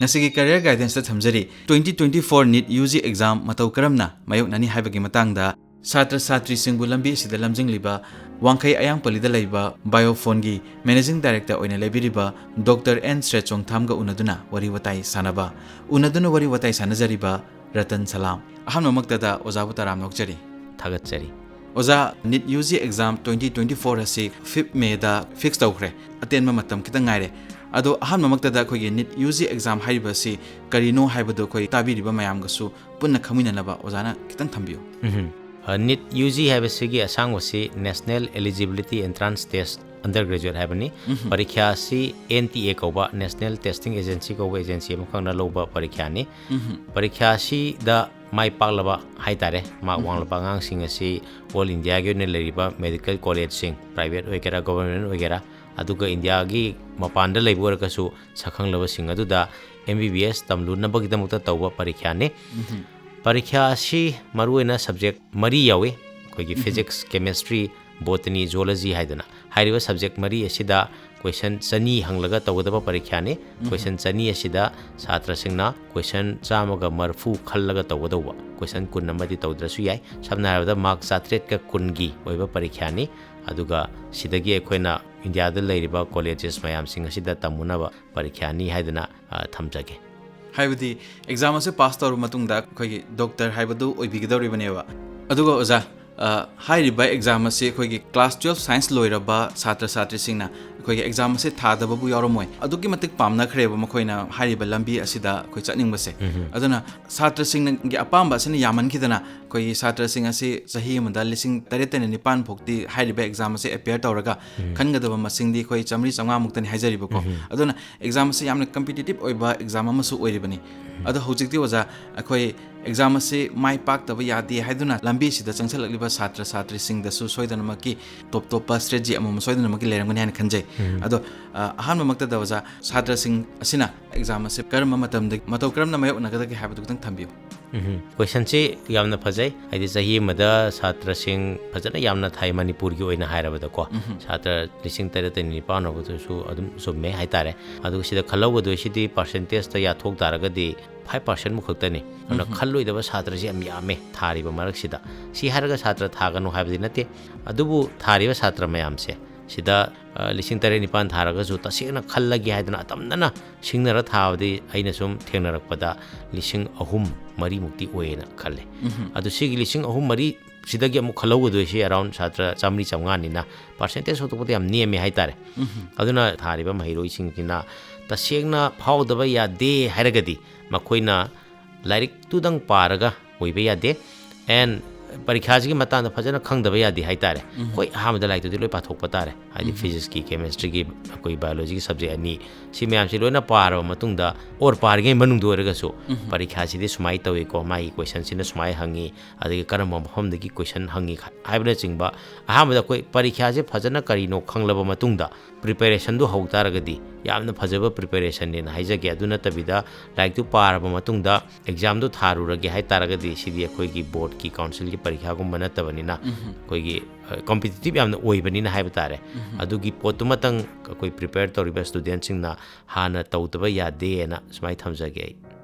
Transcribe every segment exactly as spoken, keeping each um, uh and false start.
ꯉꯁꯤꯒꯤ career guidance ꯇ ꯊꯝꯖꯔꯤ꯫ Twenty twenty four NEET UG exam ꯃꯇꯧ ꯀꯔꯝꯅ ꯃꯥꯌꯣꯛꯅꯅꯤ ꯍꯥꯏꯕꯒꯤ ꯃꯇꯥꯡꯗ ꯁꯥꯇ꯭ꯔ ꯁꯥꯇ꯭ꯔꯤꯁꯤꯡꯕꯨ ꯂꯝꯕꯤ ꯑꯁꯤꯗ ꯂꯝꯖꯤꯡꯂꯤꯕ ꯋꯥꯡꯈꯩ ꯑꯌꯥꯡꯄꯜꯂꯤꯗ ꯂꯩꯕ Biophone ꯒꯤ managing director ꯑꯣꯏꯅ ꯂꯩꯕꯤꯔꯤꯕ ꯗꯣꯛꯇꯔ ꯑꯦꯟ ꯁ꯭ꯔꯦꯆꯣꯡꯊꯥꯝꯒ ꯎꯅꯗꯨꯅ ꯋꯥꯔꯤ ꯋꯥꯇꯥꯏ ꯁꯥꯟꯅꯕ꯫ ꯎꯅꯗꯨꯅ ꯋꯥꯔꯤ ꯋꯥꯇꯥꯏ ꯁꯥꯟꯅꯖꯔꯤꯕ ꯔꯇꯟ ꯁꯂꯥꯝ꯫ ꯑꯍꯥꯟꯕꯃꯛꯇꯗ ꯑꯣꯖꯥꯕꯨ ꯇꯔꯥꯝꯅ ꯑꯣꯛꯆꯔꯤ꯫ ꯊꯥꯒꯠꯆꯔꯤ꯫ ꯑꯣꯖꯥ, NEET UG exam twenty twenty four ꯑꯁꯤ fifth May ꯗ fix ꯇꯧꯈ꯭ꯔꯦ꯫ ꯑꯇꯦꯟꯕ ꯃꯇꯝ ꯈꯤꯇꯪ ꯉꯥꯏꯔꯦ꯫ ꯑꯗꯣ ꯑꯍꯥꯟꯕꯃꯛꯇꯗ ꯑꯩꯈꯣꯏꯒꯤ NEET UG exam ꯍꯥꯏꯔꯤꯕ ꯑꯁꯤ ꯀꯔꯤꯅꯣ ꯍꯥꯏꯕꯗꯨ ꯑꯩꯈꯣꯏ ꯇꯥꯕꯤꯔꯤꯕ ꯃꯌꯥꯝꯒꯁꯨ ꯄꯨꯟꯅ ꯈꯪꯃꯤꯟꯅꯅꯕ ꯑꯣꯖꯥꯅ ꯈꯤꯇꯪ ꯊꯝꯕꯤꯌꯨ꯫ ꯎꯝꯍꯨꯝ꯫ ꯑ, NEET UG ꯍꯥꯏꯕꯁꯤꯒꯤ ꯑꯁꯥꯡꯕꯁꯤ National Eligibility Entrance Test Undergraduate ꯍꯥꯏꯕꯅꯤ꯫ ꯎꯝꯍꯨꯝ꯫ ꯄꯔꯤꯈ꯭ꯌꯥ ꯑꯁꯤ NTA ꯀꯧꯕ, National Testing Agency ꯀꯧꯕ agency ꯑꯃꯈꯛꯅ ꯂꯧꯕ ꯄꯔꯤꯈ꯭ꯌꯥꯅꯤ꯫ ꯎꯝꯍꯨꯝ꯫ ꯄꯔꯤꯈ꯭ꯌꯥ ꯑꯁꯤꯗ ꯃꯥꯏ ꯄꯥꯛꯂꯕ ꯍꯥꯏꯇꯥꯔꯦ, ꯃꯥꯔꯛ ꯎꯝꯍꯨꯝ꯫ ꯋꯥꯡꯂꯕ ꯑꯉꯥꯡꯁꯤꯡ ꯑꯁꯤ all India ꯒꯤ ꯑꯣꯏꯅ ꯂꯩꯔꯤꯕ medical college ꯁꯤꯡ, private ꯑꯣꯏꯒꯦꯔꯥ, government ꯑꯣꯏꯒꯦꯔꯥ, ꯑꯗꯨꯒ India ꯒꯤ ꯃꯄꯥꯟꯗ ꯂꯩꯕ ꯑꯣꯏꯔꯒꯁꯨ ꯁꯛꯈꯪꯂꯕꯁꯤꯡ ꯑꯗꯨꯗ MBBS ꯇꯝꯂꯨꯅꯕꯒꯤꯗꯃꯛꯇ ꯇꯧꯕ ꯄꯔꯤꯈ꯭ꯌꯥꯅꯤ꯫ ꯎꯝꯍꯨꯝ꯫ ꯄꯔꯤꯈ꯭ꯌꯥ ꯑꯁꯤ ꯃꯔꯨꯑꯣꯏꯅ subject ꯃꯔꯤ ꯌꯥꯎꯏ, ꯑꯩꯈꯣꯏꯒꯤ ꯎꯝꯍꯨꯝ꯫ Physics, Chemistry, Botany, Zoology ꯍꯥꯏꯗꯅ꯫ ꯍꯥꯏꯔꯤꯕ subject ꯃꯔꯤ ꯑꯁꯤꯗ question ꯆꯅꯤ ꯍꯪꯂꯒ ꯇꯧꯒꯗꯕ ꯄꯔꯤꯈ꯭ꯌꯥꯅꯤ꯫ ꯎꯝꯍꯨꯝ꯫ Question ꯆꯅꯤ ꯑꯁꯤꯗ ꯁꯥꯇ꯭ꯔꯁꯤꯡꯅ question ꯆꯥꯝꯃꯒ ꯃꯔꯐꯨ ꯈꯜꯂꯒ ꯇꯧꯒꯗꯧꯕ, question ꯀꯨꯟ ꯑꯃꯗꯤ ꯇꯧꯗ꯭ꯔꯁꯨ ꯌꯥꯏ꯫ ꯁꯝꯅ ꯍꯥꯏꯔꯕꯗ ꯃꯥꯔꯛ ꯆꯥꯇ꯭ꯔꯦꯠꯀ ꯀꯨꯟꯒꯤ ꯑꯣꯏꯕ ꯄꯔꯤꯈ꯭ꯌꯥꯅꯤ꯫ ꯑꯗꯨꯒ ꯁꯤꯗꯒꯤ ꯑꯩꯈꯣꯏꯅ ꯏꯟꯗꯤꯌꯥꯗ ꯂꯩꯔꯤꯕ colleges ꯃꯌꯥꯝꯁꯤꯡ ꯑꯁꯤꯗ ꯇꯝꯃꯨꯅꯕ ꯄꯔꯤꯈ꯭ꯌꯥꯅꯤ ꯍꯥꯏꯗꯅ, ꯑ, ꯊꯝꯖꯒꯦ꯫ ꯍꯥꯏꯕꯗꯤ exam ꯑꯁꯤ pass ꯇꯧꯔꯕ ꯃꯇꯨꯡꯗ ꯑꯩꯈꯣꯏꯒꯤ ꯗꯣꯛꯇꯔ ꯍꯥꯏꯕꯗꯨ ꯑꯣꯏꯕꯤꯒꯗꯧꯔꯤꯕꯅꯦꯕ꯫ ꯑꯗꯨꯒ ꯑꯣꯖꯥ, ꯑ, ꯍꯥꯏꯔꯤꯕ exam ꯑꯁꯤ ꯑꯩꯈꯣꯏꯒꯤ class twelve science ꯂꯣꯏꯔꯕ ꯁꯥꯇ꯭ꯔ ꯁꯥꯇ꯭ꯔꯤꯁꯤꯡꯅ ꯑꯩꯈꯣꯏꯒꯤ exam ꯑꯁꯤ ꯊꯥꯗꯕꯕꯨ ꯌꯥꯎꯔꯝꯃꯣꯏ꯫ ꯑꯗꯨꯛꯀꯤ ꯃꯇꯤꯛ ꯄꯥꯝꯅꯈ꯭ꯔꯦꯕ ꯃꯈꯣꯏꯅ ꯍꯥꯏꯔꯤꯕ ꯂꯝꯕꯤ ꯑꯁꯤꯗ ꯑꯩꯈꯣꯏ ꯆꯠꯅꯤꯡꯕꯁꯦ꯫ ꯎꯝꯍꯨꯝ꯫ ꯑꯗꯨꯅ ꯁꯥꯇ꯭ꯔꯁꯤꯡꯒꯤ ꯑꯄꯥꯝꯕ ꯑꯁꯤꯅ ꯌꯥꯝꯃꯟꯈꯤꯗꯅ ꯑꯩꯈꯣꯏꯒꯤ ꯁꯥꯇ꯭ꯔꯁꯤꯡ ꯑꯁꯤ ꯆꯍꯤ ꯑꯃꯗ ꯂꯤꯁꯤꯡ ꯇꯔꯦꯠꯇꯩꯅ ꯅꯤꯄꯥꯟ ꯐꯥꯎꯗꯤ ꯍꯥꯏꯔꯤꯕ exam ꯑꯁꯤ appear ꯇꯧꯔꯒ ꯎꯝ꯫ ꯈꯟꯒꯗꯕ ꯃꯁꯤꯡꯗꯤ ꯑꯩꯈꯣꯏ ꯆꯥꯃꯔꯤ ꯆꯥꯃꯉꯥ ꯃꯨꯛꯇꯅꯤ ꯍꯥꯏꯖꯔꯤꯕꯀꯣ꯫ ꯎꯝꯍꯨꯝ꯫ ꯑꯗꯨꯅ exam ꯑꯁꯤ ꯌꯥꯝꯅ competitive ꯑꯣꯏꯕ exam ꯑꯃꯁꯨ ꯑꯣꯏꯔꯤꯕꯅꯤ꯫ ꯎꯝ꯫ ꯑꯗꯣ ꯍꯧꯖꯤꯛꯇꯤ ꯑꯣꯖꯥ, ꯑꯩꯈꯣꯏ exam ꯑꯁꯤ ꯃꯥꯏ ꯄꯥꯛꯇꯕ ꯌꯥꯗꯦ ꯍꯥꯏꯗꯨꯅ ꯂꯝꯕꯤꯁꯤꯗ ꯆꯪꯁꯤꯜꯂꯛꯂꯤꯕ ꯁꯥꯇ꯭ꯔ ꯁꯥꯇ꯭ꯔꯤꯁꯤꯡꯗꯁꯨ ꯁꯣꯏꯗꯅꯃꯛꯀꯤ top ꯇꯣꯞꯄ strategy ꯑꯃꯃꯝ ꯁꯣꯏꯗꯅꯃꯛꯀꯤ ꯂꯩꯔꯝꯒꯅꯤ ꯍꯥꯏꯅ ꯈꯟꯖꯩ꯫ ꯎꯝ꯫ ꯑꯗꯣ, ꯑ, ꯑꯍꯥꯟꯕꯃꯛꯇꯗ ꯑꯣꯖꯥ, ꯁꯥꯇ꯭ꯔꯁꯤꯡ ꯑꯁꯤꯅ ꯑꯦꯛꯖꯥꯝ ꯑꯁꯦ ꯀꯔꯝꯕ ꯃꯇꯝꯗ ꯃꯇꯧ ꯀꯔꯝꯅ ꯃꯥꯌꯣꯛꯅꯒꯗꯒꯦ ꯍꯥꯏꯕꯗꯨ ꯈꯤꯇꯪ ꯊꯝꯕꯤꯌꯨ꯫ ꯎꯝ, ꯀꯣꯏꯁꯟꯁꯤ ꯌꯥꯝꯅ ꯐꯖꯩ꯫ ꯍꯥꯏꯗꯤ ꯆꯍꯤ ꯑꯃꯗ ꯁꯥꯇ꯭ꯔꯁꯤꯡ ꯐꯖꯅ ꯌꯥꯝꯅ ꯊꯥꯏ ꯃꯅꯤꯄꯨꯔꯒꯤ ꯑꯣꯏꯅ ꯍꯥꯏꯔꯕꯗꯀꯣ꯫ ꯎꯝ꯫ ꯁꯥꯇ꯭ꯔ ꯂꯤꯁꯤꯡ ꯇꯔꯦꯠꯇꯒꯤ ꯅꯤꯄꯥꯟ ꯍꯧꯕꯗꯨꯁꯨ ꯑꯗꯨꯝ ꯆꯨꯝꯃꯦ ꯍꯥꯏꯇꯥꯔꯦ꯫ ꯑꯗꯨꯒ ꯁꯤꯗ ꯈꯜꯍꯧꯒꯗꯣꯏꯁꯤꯗꯤ ꯄꯥꯔꯁꯦꯟꯇꯦꯖꯇ ꯌꯥꯊꯣꯛ ꯇꯥꯔꯒꯗꯤ ꯐꯥꯏꯚ ꯄꯥꯔꯁꯦꯟ ꯃꯨꯛ ꯈꯛꯇꯅꯤ꯫ ꯑꯗꯨꯅ ꯎꯝ꯫ ꯈꯜꯂꯣꯏꯗꯕ ꯁꯥꯇ꯭ꯔꯁꯤ ꯌꯥꯝ ꯌꯥꯝꯃꯦ ꯊꯥꯔꯤꯕ ꯃꯔꯛꯁꯤꯗ꯫ ꯁꯤ ꯍꯥꯏꯔꯒ ꯁꯥꯇ꯭ꯔ ꯊꯥꯒꯅꯨ ꯍꯥꯏꯕꯗꯤ ꯅꯠꯇꯦ꯫ ꯑꯗꯨꯕꯨ ꯊꯥꯔꯤꯕ ꯁꯥꯇ꯭ꯔ ꯃꯌꯥꯝꯁꯦ ꯁꯤꯗ, ꯑ, ꯂꯤꯁꯤꯡ ꯇꯔꯦꯠ ꯅꯤꯄꯥꯟ ꯊꯥꯔꯒꯁꯨ ꯇꯁꯦꯡꯅ ꯈꯜꯂꯒꯦ ꯍꯥꯏꯗꯅ ꯑꯇꯝꯅꯅ ꯁꯤꯡꯅꯔ ꯊꯥꯕꯗꯤ ꯑꯩꯅ ꯁꯨꯝ ꯊꯦꯡꯅꯔꯛꯄꯗ ꯂꯤꯁꯤꯡ ꯑꯍꯨꯝ ꯃꯔꯤꯃꯨꯛꯇꯤ ꯑꯣꯏꯌꯦꯅ ꯈꯜꯂꯦ꯫ ꯎꯝ꯫ ꯑꯗꯨ ꯁꯤꯒꯤ ꯂꯤꯁꯤꯡ ꯑꯍꯨꯝ ꯃꯔꯤ ꯁꯤꯗꯒꯤ ꯑꯃꯨꯛ ꯈꯜꯍꯧꯒꯗꯣꯏꯁꯤ around ꯁꯥꯇ꯭ꯔ ꯆꯥꯝꯃꯔꯤ ꯆꯥꯝꯃꯉꯥꯅꯤꯅ ꯄꯥꯔꯁꯦꯟꯇꯦꯖ ꯁꯣꯛꯇꯣꯛꯄꯗ ꯌꯥꯝ ꯅꯦꯝꯃꯦ ꯍꯥꯏꯇꯥꯔꯦ꯫ ꯎꯝ꯫ ꯑꯗꯨꯅ ꯊꯥꯔꯤꯕ ꯃꯍꯩꯔꯣꯏꯁꯤꯡꯁꯤꯅ ꯇꯁꯦꯡꯅ ꯐꯥꯎꯗꯕ ꯌꯥꯗꯦ ꯍꯥꯏꯔꯒꯗꯤ ꯃꯈꯣꯏꯅ ꯂꯥꯏꯔꯤꯛꯇꯨꯗꯪ ꯄꯥꯔꯒ ꯑꯣꯏꯕ ꯌꯥꯗꯦ꯫ And ꯄꯔꯤꯈ꯭ꯌꯥꯁꯤꯒꯤ ꯃꯇꯥꯡꯗ ꯐꯖꯅ ꯈꯪꯗꯕ ꯌꯥꯗꯦ ꯍꯥꯏꯇꯥꯔꯦ꯫ ꯎꯝ꯫ ꯍꯣꯏ, ꯑꯍꯥꯟꯕꯗ ꯂꯥꯏꯔꯤꯛꯇꯨꯗꯤ ꯂꯣꯏ ꯄꯥꯊꯣꯛꯄ ꯇꯥꯔꯦ꯫ ꯍꯥꯏꯗꯤ ꯎꯝ꯫ ꯐꯤꯖꯤꯛꯁꯀꯤ, ꯀꯦꯃꯤꯁꯇ꯭ꯔꯤꯒꯤ, ꯑꯩꯈꯣꯏ ꯕꯥꯏꯑꯣꯂꯣꯖꯤꯒꯤ ꯁꯕꯖꯦꯛ ꯑꯅꯤ, ꯁꯤ ꯃꯌꯥꯝꯁꯤ ꯂꯣꯏꯅ ꯄꯥꯔꯕ ꯃꯇꯨꯡꯗ, ꯑꯣꯔ ꯄꯥꯔꯤꯉꯩ ꯃꯅꯨꯡꯗ ꯑꯣꯏꯔꯒꯁꯨ, ꯎꯝ꯫ ꯄꯔꯤꯈ꯭ꯌꯥꯁꯤꯗꯤ ꯁꯨꯃꯥꯏꯅ ꯇꯧꯏꯀꯣ, ꯃꯥꯒꯤ ꯀꯣꯏꯁꯟꯁꯤꯅ ꯁꯨꯃꯥꯏꯅ ꯍꯪꯉꯤ, ꯑꯗꯒꯤ ꯀꯔꯝꯕ ꯃꯐꯝꯗꯒꯤ ꯀꯣꯏꯁꯟ ꯍꯪꯉꯤ ꯍꯥꯏꯕꯅꯆꯤꯡꯕ, ꯑꯍꯥꯟꯕꯗ ꯑꯩꯈꯣꯏ ꯄꯔꯤꯈ꯭ꯌꯥꯁꯦ ꯐꯖꯅ ꯀꯔꯤꯅꯣ ꯈꯪꯂꯕ ꯃꯇꯨꯡꯗ, ꯄ꯭ꯔꯤꯄꯦꯔꯦꯁꯟꯗꯨ ꯍꯧ ꯇꯥꯔꯒꯗꯤ ꯌꯥꯝꯅ ꯐꯖꯕ ꯄ꯭ꯔꯤꯄꯦꯔꯦꯁꯟꯅꯦꯅ ꯍꯥꯏꯖꯒꯦ꯫ ꯑꯗꯨ ꯅꯠꯇꯕꯤꯗ ꯂꯥꯏꯔꯤꯛꯇꯨ ꯄꯥꯔꯕ ꯃꯇꯨꯡꯗ ꯑꯦꯛꯖꯥꯝꯗꯨ ꯊꯥꯔꯨꯔꯒꯦ ꯍꯥꯏ ꯇꯥꯔꯒꯗꯤ ꯁꯤꯗꯤ ꯑꯩꯈꯣꯏꯒꯤ ꯕꯣꯔꯗꯀꯤ ꯀꯥꯎꯟꯁꯤꯜꯒꯤ ꯄꯔꯤꯈ꯭ꯌꯥꯒꯨꯝꯕ ꯅꯠꯇꯕꯅꯤꯅ ꯎꯝ꯫ ꯑꯩꯈꯣꯏꯒꯤ, ꯑ, ꯀꯝꯄꯤꯇꯤꯇꯤꯞ ꯌꯥꯝꯅ ꯑꯣꯏꯕꯅꯤꯅ ꯍꯥꯏꯕ ꯇꯥꯔꯦ꯫ ꯎꯝ꯫ ꯑꯗꯨꯒꯤ ꯄꯣꯠꯇꯨꯃꯇꯪ ꯑꯩꯈꯣꯏ ꯄ꯭ꯔꯤꯄꯦꯌꯔ ꯇꯧꯔꯤꯕ ꯁ꯭ꯇꯨꯗꯦꯟꯠꯁꯤꯡꯅ ꯍꯥꯟꯅ ꯇꯧꯗꯕ ꯌꯥꯗꯦꯅ ꯁꯨꯃꯥꯏꯅ ꯊꯝꯖꯒꯦ ꯑꯩ꯫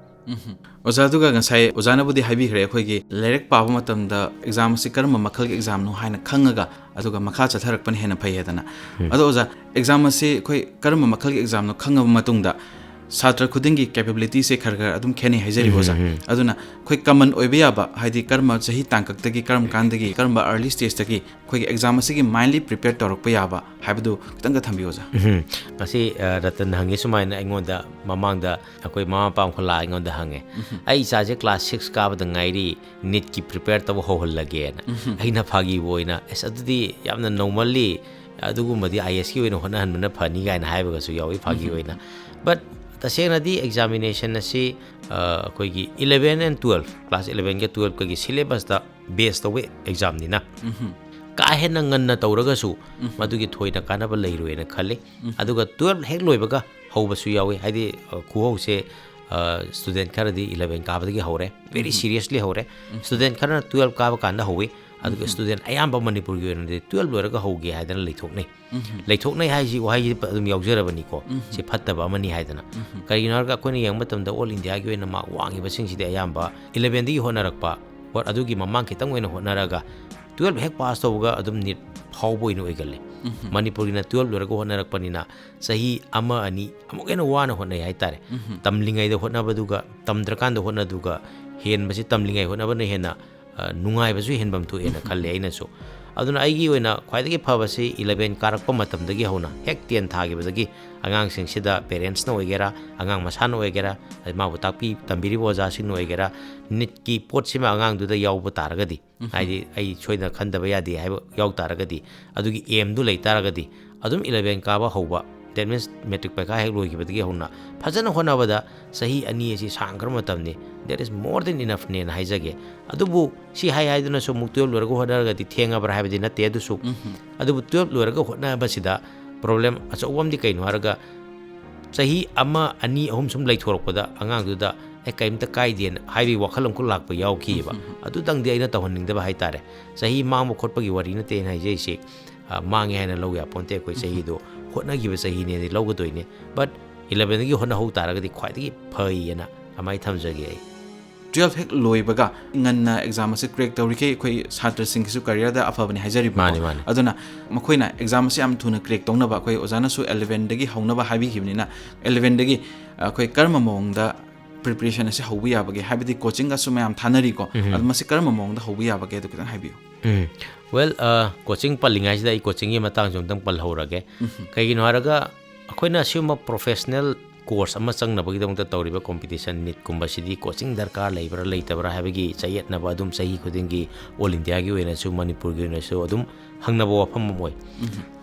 ꯎꯝ꯫ ꯑꯣꯖꯥ, ꯑꯗꯨꯒ ꯉꯁꯥꯏ ꯑꯣꯖꯥꯅꯕꯨꯗꯤ ꯍꯥꯏꯕꯤꯈ꯭ꯔꯦ, ꯑꯩꯈꯣꯏꯒꯤ ꯂꯥꯏꯔꯤꯛ ꯄꯥꯕ ꯃꯇꯝꯗ ꯑꯦꯛꯖꯥꯝ ꯑꯁꯤ ꯀꯔꯝꯕ ꯃꯈꯜꯒꯤ ꯑꯦꯛꯖꯥꯝꯅꯣ ꯍꯥꯏꯅ ꯈꯪꯉꯒ ꯑꯗꯨꯒ ꯃꯈꯥ ꯆꯠꯊꯔꯛꯄꯅ ꯍꯦꯟꯅ ꯐꯩ ꯍꯥꯏꯗꯅ꯫ ꯎꯝ꯫ ꯑꯗꯣ ꯑꯣꯖꯥ, ꯑꯦꯛꯖꯥꯝ ꯑꯁꯤ ꯑꯩꯈꯣꯏ ꯀꯔꯝꯕ ꯃꯈꯜꯒꯤ ꯑꯦꯛꯖꯥꯝꯅꯣ ꯈꯪꯉꯕ ꯃꯇꯨꯡꯗ ꯁꯥꯇ꯭ꯔ ꯈꯨꯗꯤꯡꯒꯤ ꯀꯦꯄꯦꯕꯤꯂꯤꯇꯤꯁꯦ ꯈꯔ ꯈꯔ ꯑꯗꯨꯝ ꯈꯦꯠꯅꯩ ꯍꯥꯏꯖꯔꯤꯕ ꯎꯝ, ꯑꯣꯖꯥ꯫ ꯎꯝ, ꯎꯝ꯫ ꯑꯗꯨꯅ ꯑꯩꯈꯣꯏ ꯀꯃꯟ ꯑꯣꯏꯕ ꯌꯥꯕ, ꯍꯥꯏꯗꯤ ꯀꯔꯝꯕ ꯆꯍꯤ ꯇꯥꯡꯀꯛꯇꯒꯤ, ꯀꯔꯝ ꯀꯥꯟꯗꯒꯤ, ꯀꯔꯝꯕ ꯑꯥꯔꯂꯤ ꯁ꯭ꯇꯦꯖꯇꯒꯤ ꯑꯩꯈꯣꯏꯒꯤ ꯑꯦꯛꯖꯥꯝ ꯑꯁꯤꯒꯤ ꯃꯥꯏꯟꯂꯤ ꯄ꯭ꯔꯤꯄꯦꯌꯔ ꯇꯧꯔꯛꯄ ꯌꯥꯕ ꯍꯥꯏꯕꯗꯨ ꯈꯤꯇꯪꯒ ꯊꯝꯕꯤꯌꯨ ꯑꯣꯖꯥ꯫ ꯎꯝ꯫ ꯉꯁꯤ, ꯑ, ꯔꯇꯟ ꯍꯪꯉꯤ ꯁꯨꯃꯥꯏꯅ ꯑꯩꯉꯣꯟꯗ ꯃꯃꯥꯡꯗ ꯑꯩꯈꯣꯏ ꯃꯃꯥ ꯃꯄꯥ ꯑꯃꯈꯛ ꯂꯥꯛꯑ ꯑꯩꯉꯣꯟꯗ ꯍꯪꯉꯦ, ꯎꯝ꯫ "ꯑꯩ ꯏꯆꯥꯁꯦ ꯀ꯭ꯂꯥꯁ ꯁꯤꯛꯁ ꯀꯥꯕꯗ ꯉꯥꯏꯔꯤ, ꯅꯤꯠꯀꯤ ꯄ꯭ꯔꯤꯄꯦꯌꯔ ꯇꯧꯕ ꯍꯧꯍꯜꯂꯒꯦꯅ"꯫ ꯎꯝ꯫ ꯑꯩꯅ ꯐꯥꯒꯤꯕꯨ ꯑꯣꯏꯅ, "ꯑꯁ, ꯑꯗꯨꯗꯤ ꯌꯥꯝꯅ ꯅꯣꯔꯃꯜꯂꯤ, ꯑꯗꯨꯒꯨꯝꯕꯗꯤ ꯑꯥꯏ ꯑꯦꯁꯀꯤ ꯑꯣꯏꯅ ꯍꯣꯠꯅꯍꯟꯕꯅ ꯐꯅꯤ" ꯀꯥꯏꯅ ꯍꯥꯏꯕꯒꯁꯨ ꯌꯥꯎꯏ ꯐꯥꯒꯤ ꯎꯝ꯫ ꯑꯣꯏꯅ꯫ But ꯇꯁꯦꯡꯅꯗꯤ ꯑꯦꯛꯖꯥꯃꯤꯅꯦꯁꯟ ꯑꯁꯤ, ꯑ, ꯑꯩꯈꯣꯏꯒꯤ eleven and twelve, ꯀ꯭ꯂꯥꯁ elevenꯒ twelveꯀꯒꯤ ꯁꯤꯂꯦꯕꯁꯇ ꯕꯦꯁ ꯇꯧꯕ ꯑꯦꯛꯖꯥꯝꯅꯤꯅ ꯎꯝ꯫ ꯀꯥ ꯍꯦꯟꯅ ꯉꯟꯅ ꯇꯧꯔꯒꯁꯨ ꯎꯝ꯫ ꯃꯗꯨꯒꯤ ꯊꯣꯏꯅ ꯀꯥꯟꯅꯕ ꯂꯩꯔꯣꯏꯅ ꯈꯜꯂꯤ꯫ ꯎꯝ꯫ ꯑꯗꯨꯒ twelve ꯍꯦꯛ ꯂꯣꯏꯕꯒ ꯍꯧꯕꯁꯨ ꯌꯥꯎꯏ꯫ ꯍꯥꯏꯗꯤ, ꯑ, ꯈꯨꯍꯧꯁꯦ, ꯑ, ꯁ꯭ꯇꯨꯗꯦꯟꯠ ꯈꯔꯗꯤ ꯏꯂꯚꯦꯟ ꯀꯥꯕꯗꯒꯤ ꯍꯧꯔꯦ, ꯚꯦꯔꯤ ꯁꯤꯔꯤꯌꯁꯂꯤ ꯍꯧꯔꯦ꯫ ꯁ꯭ꯇꯨꯗꯦꯟꯠ ꯈꯔꯅ ꯇꯨꯌꯦꯜꯞ ꯀꯥꯕ ꯀꯥꯟꯗ ꯍꯧꯏ꯫ ꯑꯗꯨꯒ ꯁ꯭ꯇꯨꯗꯦꯟꯠ ꯑꯌꯥꯝꯕ ꯃꯅꯤꯄꯨꯔꯒꯤ ꯑꯣꯏꯅꯗꯤ ꯇꯨꯌꯦꯜꯞ ꯂꯣꯏꯔꯒ ꯍꯧꯒꯦ ꯍꯥꯏꯗꯅ ꯂꯩꯊꯣꯛꯅꯩ꯫ ꯂꯩꯊꯣꯛꯅꯩ ꯍꯥꯏꯁꯤ ꯋꯥꯍꯩꯁꯤ ꯑꯗꯨꯝ ꯌꯥꯎꯖꯔꯕꯅꯤꯀꯣ꯫ ꯁꯤ ꯐꯠꯇꯕ ꯑꯃꯅꯤ ꯍꯥꯏꯗꯅ꯫ ꯀꯔꯤꯒꯤꯅꯣ ꯍꯥꯏꯔꯒ ꯑꯩꯈꯣꯏꯅ ꯌꯦꯡꯕ ꯃꯇꯝꯗ ꯑꯣꯜ ꯏꯟꯗꯤꯌꯥꯒꯤ ꯑꯣꯏꯅ ꯃꯥꯔꯛ ꯋꯥꯡꯉꯤꯕꯁꯤꯡꯁꯤꯗꯤ ꯑꯌꯥꯝꯕ ꯏꯂꯚꯦꯟꯗꯒꯤ ꯍꯣꯠꯅꯔꯛꯄ, ꯑꯣꯔ ꯑꯗꯨꯒꯤ ꯃꯃꯥꯡ ꯈꯤꯇꯪ ꯑꯣꯏꯅ ꯍꯣꯠꯅꯔꯒ ꯇꯨꯌꯦꯜꯞ ꯍꯦꯛ ꯄꯥꯁ ꯇꯧꯕꯒ ꯑꯗꯨꯝ ꯅꯤꯠ ꯐꯥꯎꯕ ꯑꯣꯏꯅ ꯑꯣꯏꯒꯜꯂꯤ꯫ ꯃꯅꯤꯄꯨꯔꯒꯤꯅ ꯇꯨꯌꯦꯜꯞ ꯂꯣꯏꯔꯒ ꯍꯣꯠꯅꯔꯛꯄꯅꯤꯅ ꯆꯍꯤ ꯑꯃ ꯑꯅꯤ ꯑꯃꯨꯛ ꯍꯦꯟꯅ ꯋꯥꯅ ꯍꯣꯠꯅꯩ ꯍꯥꯏꯇꯥꯔꯦ꯫ ꯇꯝꯂꯤꯉꯩꯗ ꯍꯣꯠꯅꯕꯗꯨꯒ ꯇꯝꯗ꯭ꯔꯀꯥꯟꯗ ꯍꯣꯠꯅꯗꯨꯒ ꯍꯦꯟꯕꯁꯤ ꯇꯝꯂꯤꯉꯩ ꯍꯣꯠꯅꯕꯅ ꯍꯦꯟꯅ, ꯑ, ꯅꯨꯡꯉꯥꯏꯕꯁꯨ ꯍꯦꯟꯐꯝ ꯊꯣꯛꯑꯦꯅ ꯈꯜꯂꯦ ꯑꯩꯅꯁꯨ꯫ ꯑꯗꯨꯅ ꯑꯩꯒꯤ ꯑꯣꯏꯅ ꯈ꯭ꯋꯥꯏꯗꯒꯤ ꯐꯕꯁꯤ ꯏꯂꯚꯦꯟ ꯀꯥꯔꯛꯄ ꯃꯇꯝꯗꯒꯤ ꯍꯧꯅ, ꯍꯦꯛ ꯇꯦꯟ ꯊꯥꯈꯤꯕꯗꯒꯤ ꯑꯉꯥꯡꯁꯤꯡꯁꯤꯗ ꯄꯦꯔꯦꯟꯠꯁꯅ ꯑꯣꯏꯒꯦꯔꯥ, ꯑꯉꯥꯡ ꯃꯁꯥꯅ ꯑꯣꯏꯒꯦꯔꯥ, ꯑꯗꯩ ꯃꯥꯕꯨ ꯇꯥꯛꯄꯤ ꯇꯝꯕꯤꯔꯤꯕ ꯑꯣꯖꯥꯁꯤꯡꯅ ꯑꯣꯏꯒꯦꯔꯥ, ꯅꯤꯠꯀꯤ ꯄꯣꯠꯁꯤꯃ ꯑꯉꯥꯡꯗꯨꯗ ꯌꯥꯎꯕ ꯇꯥꯔꯒꯗꯤ, ꯍꯥꯏꯗꯤ ꯑꯩ ꯁꯣꯏꯗꯅ ꯈꯟꯗꯕ ꯌꯥꯗꯦ ꯍꯥꯏꯕ ꯌꯥꯎ ꯇꯥꯔꯒꯗꯤ, ꯑꯗꯨꯒꯤ ꯑꯦꯝꯗꯨ ꯂꯩ ꯇꯥꯔꯒꯗꯤ, ꯑꯗꯨꯝ ꯏꯂꯚꯦꯟ ꯀꯥꯕ ꯍꯧꯕ, that means ꯃꯦꯇ꯭ꯔꯤꯛ ꯄꯩꯈꯥ ꯍꯦꯛ ꯂꯣꯏꯈꯤꯕꯗꯒꯤ ꯍꯧꯅ ꯐꯖꯅ ꯍꯣꯠꯅꯕꯗ ꯆꯍꯤ ꯑꯅꯤ ꯑꯁꯤ ꯁꯥꯡꯈ꯭ꯔꯕ ꯃꯇꯝꯅꯤ, that is more than enoughꯅꯦꯅ ꯍꯥꯏꯖꯒꯦ꯫ ꯑꯗꯨꯕꯨ ꯁꯤ ꯍꯥꯏ ꯍꯥꯏꯗꯨꯅꯁꯨ ꯑꯃꯨꯛ ꯇꯨꯌꯦꯜꯞ ꯂꯣꯏꯔꯒ ꯍꯣꯠꯅꯔꯒꯗꯤ ꯊꯦꯡꯉꯕ꯭ꯔꯥ ꯍꯥꯏꯕꯗꯤ ꯅꯠꯇꯦ꯫ ꯑꯗꯨꯁꯨ, ꯑꯗꯨꯕꯨ ꯇꯨꯌꯦꯜꯞ ꯂꯣꯏꯔꯒ ꯍꯣꯠꯅꯕꯁꯤꯗ ꯄ꯭ꯔꯣꯕ꯭ꯂꯦꯝ ꯑꯆꯧꯕ ꯑꯃꯗꯤ ꯀꯩꯅꯣ ꯍꯥꯏꯔꯒ, ꯆꯍꯤ ꯑꯃ, ꯑꯅꯤ, ꯑꯍꯨꯝ ꯁꯨꯝ ꯂꯩꯊꯣꯔꯛꯄꯗ ꯑꯉꯥꯡꯗꯨꯗ, "ꯑꯦ, ꯀꯔꯤꯝꯇ ꯀꯥꯏꯗꯦꯅ" ꯍꯥꯏꯕꯒꯤ ꯋꯥꯈꯜ ꯑꯃꯈꯛ ꯂꯥꯛꯄ ꯌꯥꯎꯈꯤꯑꯕ꯫ ꯑꯗꯨꯇꯪꯗꯤ ꯑꯩꯅ ꯇꯧꯍꯟꯅꯤꯡꯗꯕ ꯍꯥꯏꯇꯥꯔꯦ꯫ ꯆꯍꯤ ꯃꯥꯡꯕ ꯈꯣꯠꯄꯒꯤ ꯋꯥꯔꯤ ꯅꯠꯇꯦ ꯑꯩꯅ ꯍꯥꯏꯖꯔꯤꯁꯦ꯫ ꯑ, ꯃꯥꯡꯉꯦ ꯍꯥꯏꯅ ꯂꯧ ꯌꯥꯄꯣꯟꯇꯦ꯫ ꯑꯩꯈꯣꯏ ꯆꯍꯤꯗꯣ ꯍꯣꯠꯅꯈꯤꯕ ꯆꯍꯤꯅꯦꯗꯤ ꯂꯧꯒꯗꯣꯏꯅꯦ꯫ But ꯏꯂꯚꯦꯟꯗꯒꯤ ꯍꯣꯠꯅꯍꯧ ꯇꯥꯔꯒꯗꯤ ꯈ꯭ꯋꯥꯏꯗꯒꯤ ꯐꯩꯌꯦꯅ ꯑꯗꯨꯃꯥꯏꯅ ꯊꯝꯖꯒꯦ ꯑꯩ꯫ ꯇꯨꯌꯦꯜꯞ ꯍꯦꯛ ꯂꯣꯏꯕꯒ ꯉꯟꯅ ꯑꯦꯛꯖꯥꯝ ꯑꯁꯤ ꯀ꯭ꯔꯦꯛ ꯇꯧꯔꯤꯈꯩ ꯑꯩꯈꯣꯏ ꯁꯥꯇ꯭ꯔꯁꯤꯡꯒꯤꯁꯨ ꯀꯔꯤꯌꯔꯗ ꯑꯐꯕꯅꯤ ꯍꯥꯏꯖꯔꯤꯕꯀꯣ꯫ ꯃꯥꯅꯤ, ꯃꯥꯅꯤ꯫ ꯑꯗꯨꯅ ꯃꯈꯣꯏꯅ ꯑꯦꯛꯖꯥꯝ ꯑꯁꯤ ꯌꯥꯝ ꯊꯨꯅ ꯀ꯭ꯔꯦꯛ ꯇꯧꯅꯕ ꯑꯩꯈꯣꯏ ꯑꯣꯖꯥꯅꯁꯨ ꯏꯂꯚꯦꯟꯗꯒꯤ ꯍꯧꯅꯕ ꯍꯥꯏꯕꯤꯈꯤꯕꯅꯤꯅ, ꯏꯂꯚꯦꯟꯗꯒꯤ ꯑꯩꯈꯣꯏ ꯀꯔꯝꯕ ꯃꯑꯣꯡꯗ ꯄ꯭ꯔꯤꯄꯦꯔꯦꯁꯟ ꯑꯁꯤ ꯍꯧꯕ ꯌꯥꯕꯒꯦ? ꯍꯥꯏꯕꯗꯤ ꯀꯣꯆꯤꯡꯒꯁꯨ ꯃꯌꯥꯝ ꯊꯥꯅꯔꯤꯀꯣ꯫ ꯑꯗꯨ ꯃꯁꯤ ꯀꯔꯝꯕ ꯃꯑꯣꯡꯗ ꯍꯧꯕ ꯌꯥꯕꯒꯦ? ꯑꯗꯨ ꯈꯤꯇꯪ ꯍꯥꯏꯕꯤꯌꯨ꯫ ꯎꯝ꯫ Well, ꯑ, ꯀꯣꯆꯤꯡ ꯄꯜꯂꯤꯉꯩꯁꯤꯗ ꯑꯩ ꯀꯣꯆꯤꯡꯒꯤ ꯃꯇꯥꯡꯁꯨ ꯑꯝꯇꯪ ꯄꯜꯍꯧꯔꯒꯦ꯫ ꯀꯩꯒꯤꯅꯣ ꯍꯥꯏꯔꯒ ꯑꯩꯈꯣꯏꯅ ꯑꯁꯤꯒꯨꯝꯕ ꯄ꯭ꯔꯣꯐꯦꯁꯅꯦꯜ ꯀꯣꯔꯁ ꯑꯃ ꯆꯪꯅꯕꯒꯤꯗꯃꯛꯇ ꯇꯧꯔꯤꯕ ꯀꯣꯝꯄꯤꯇꯤꯁꯟ ꯅꯤꯠꯀꯨꯝꯕꯁꯤꯗꯤ ꯀꯣꯆꯤꯡ ꯗꯔꯀꯥꯔ ꯂꯩꯕ꯭ꯔꯥ ꯂꯩꯇꯕ꯭ꯔꯥ ꯍꯥꯏꯕꯒꯤ ꯆꯌꯦꯠꯅꯕ ꯑꯗꯨꯝ ꯆꯍꯤ ꯈꯨꯗꯤꯡꯒꯤ ꯑꯣꯜ ꯏꯟꯗꯤꯌꯥꯒꯤ ꯑꯣꯏꯅꯁꯨ ꯃꯅꯤꯄꯨꯔꯒꯤ ꯑꯣꯏꯅꯁꯨ ꯑꯗꯨꯝ ꯍꯪꯅꯕ ꯋꯥꯐꯝ ꯑꯃ ꯑꯣꯏ꯫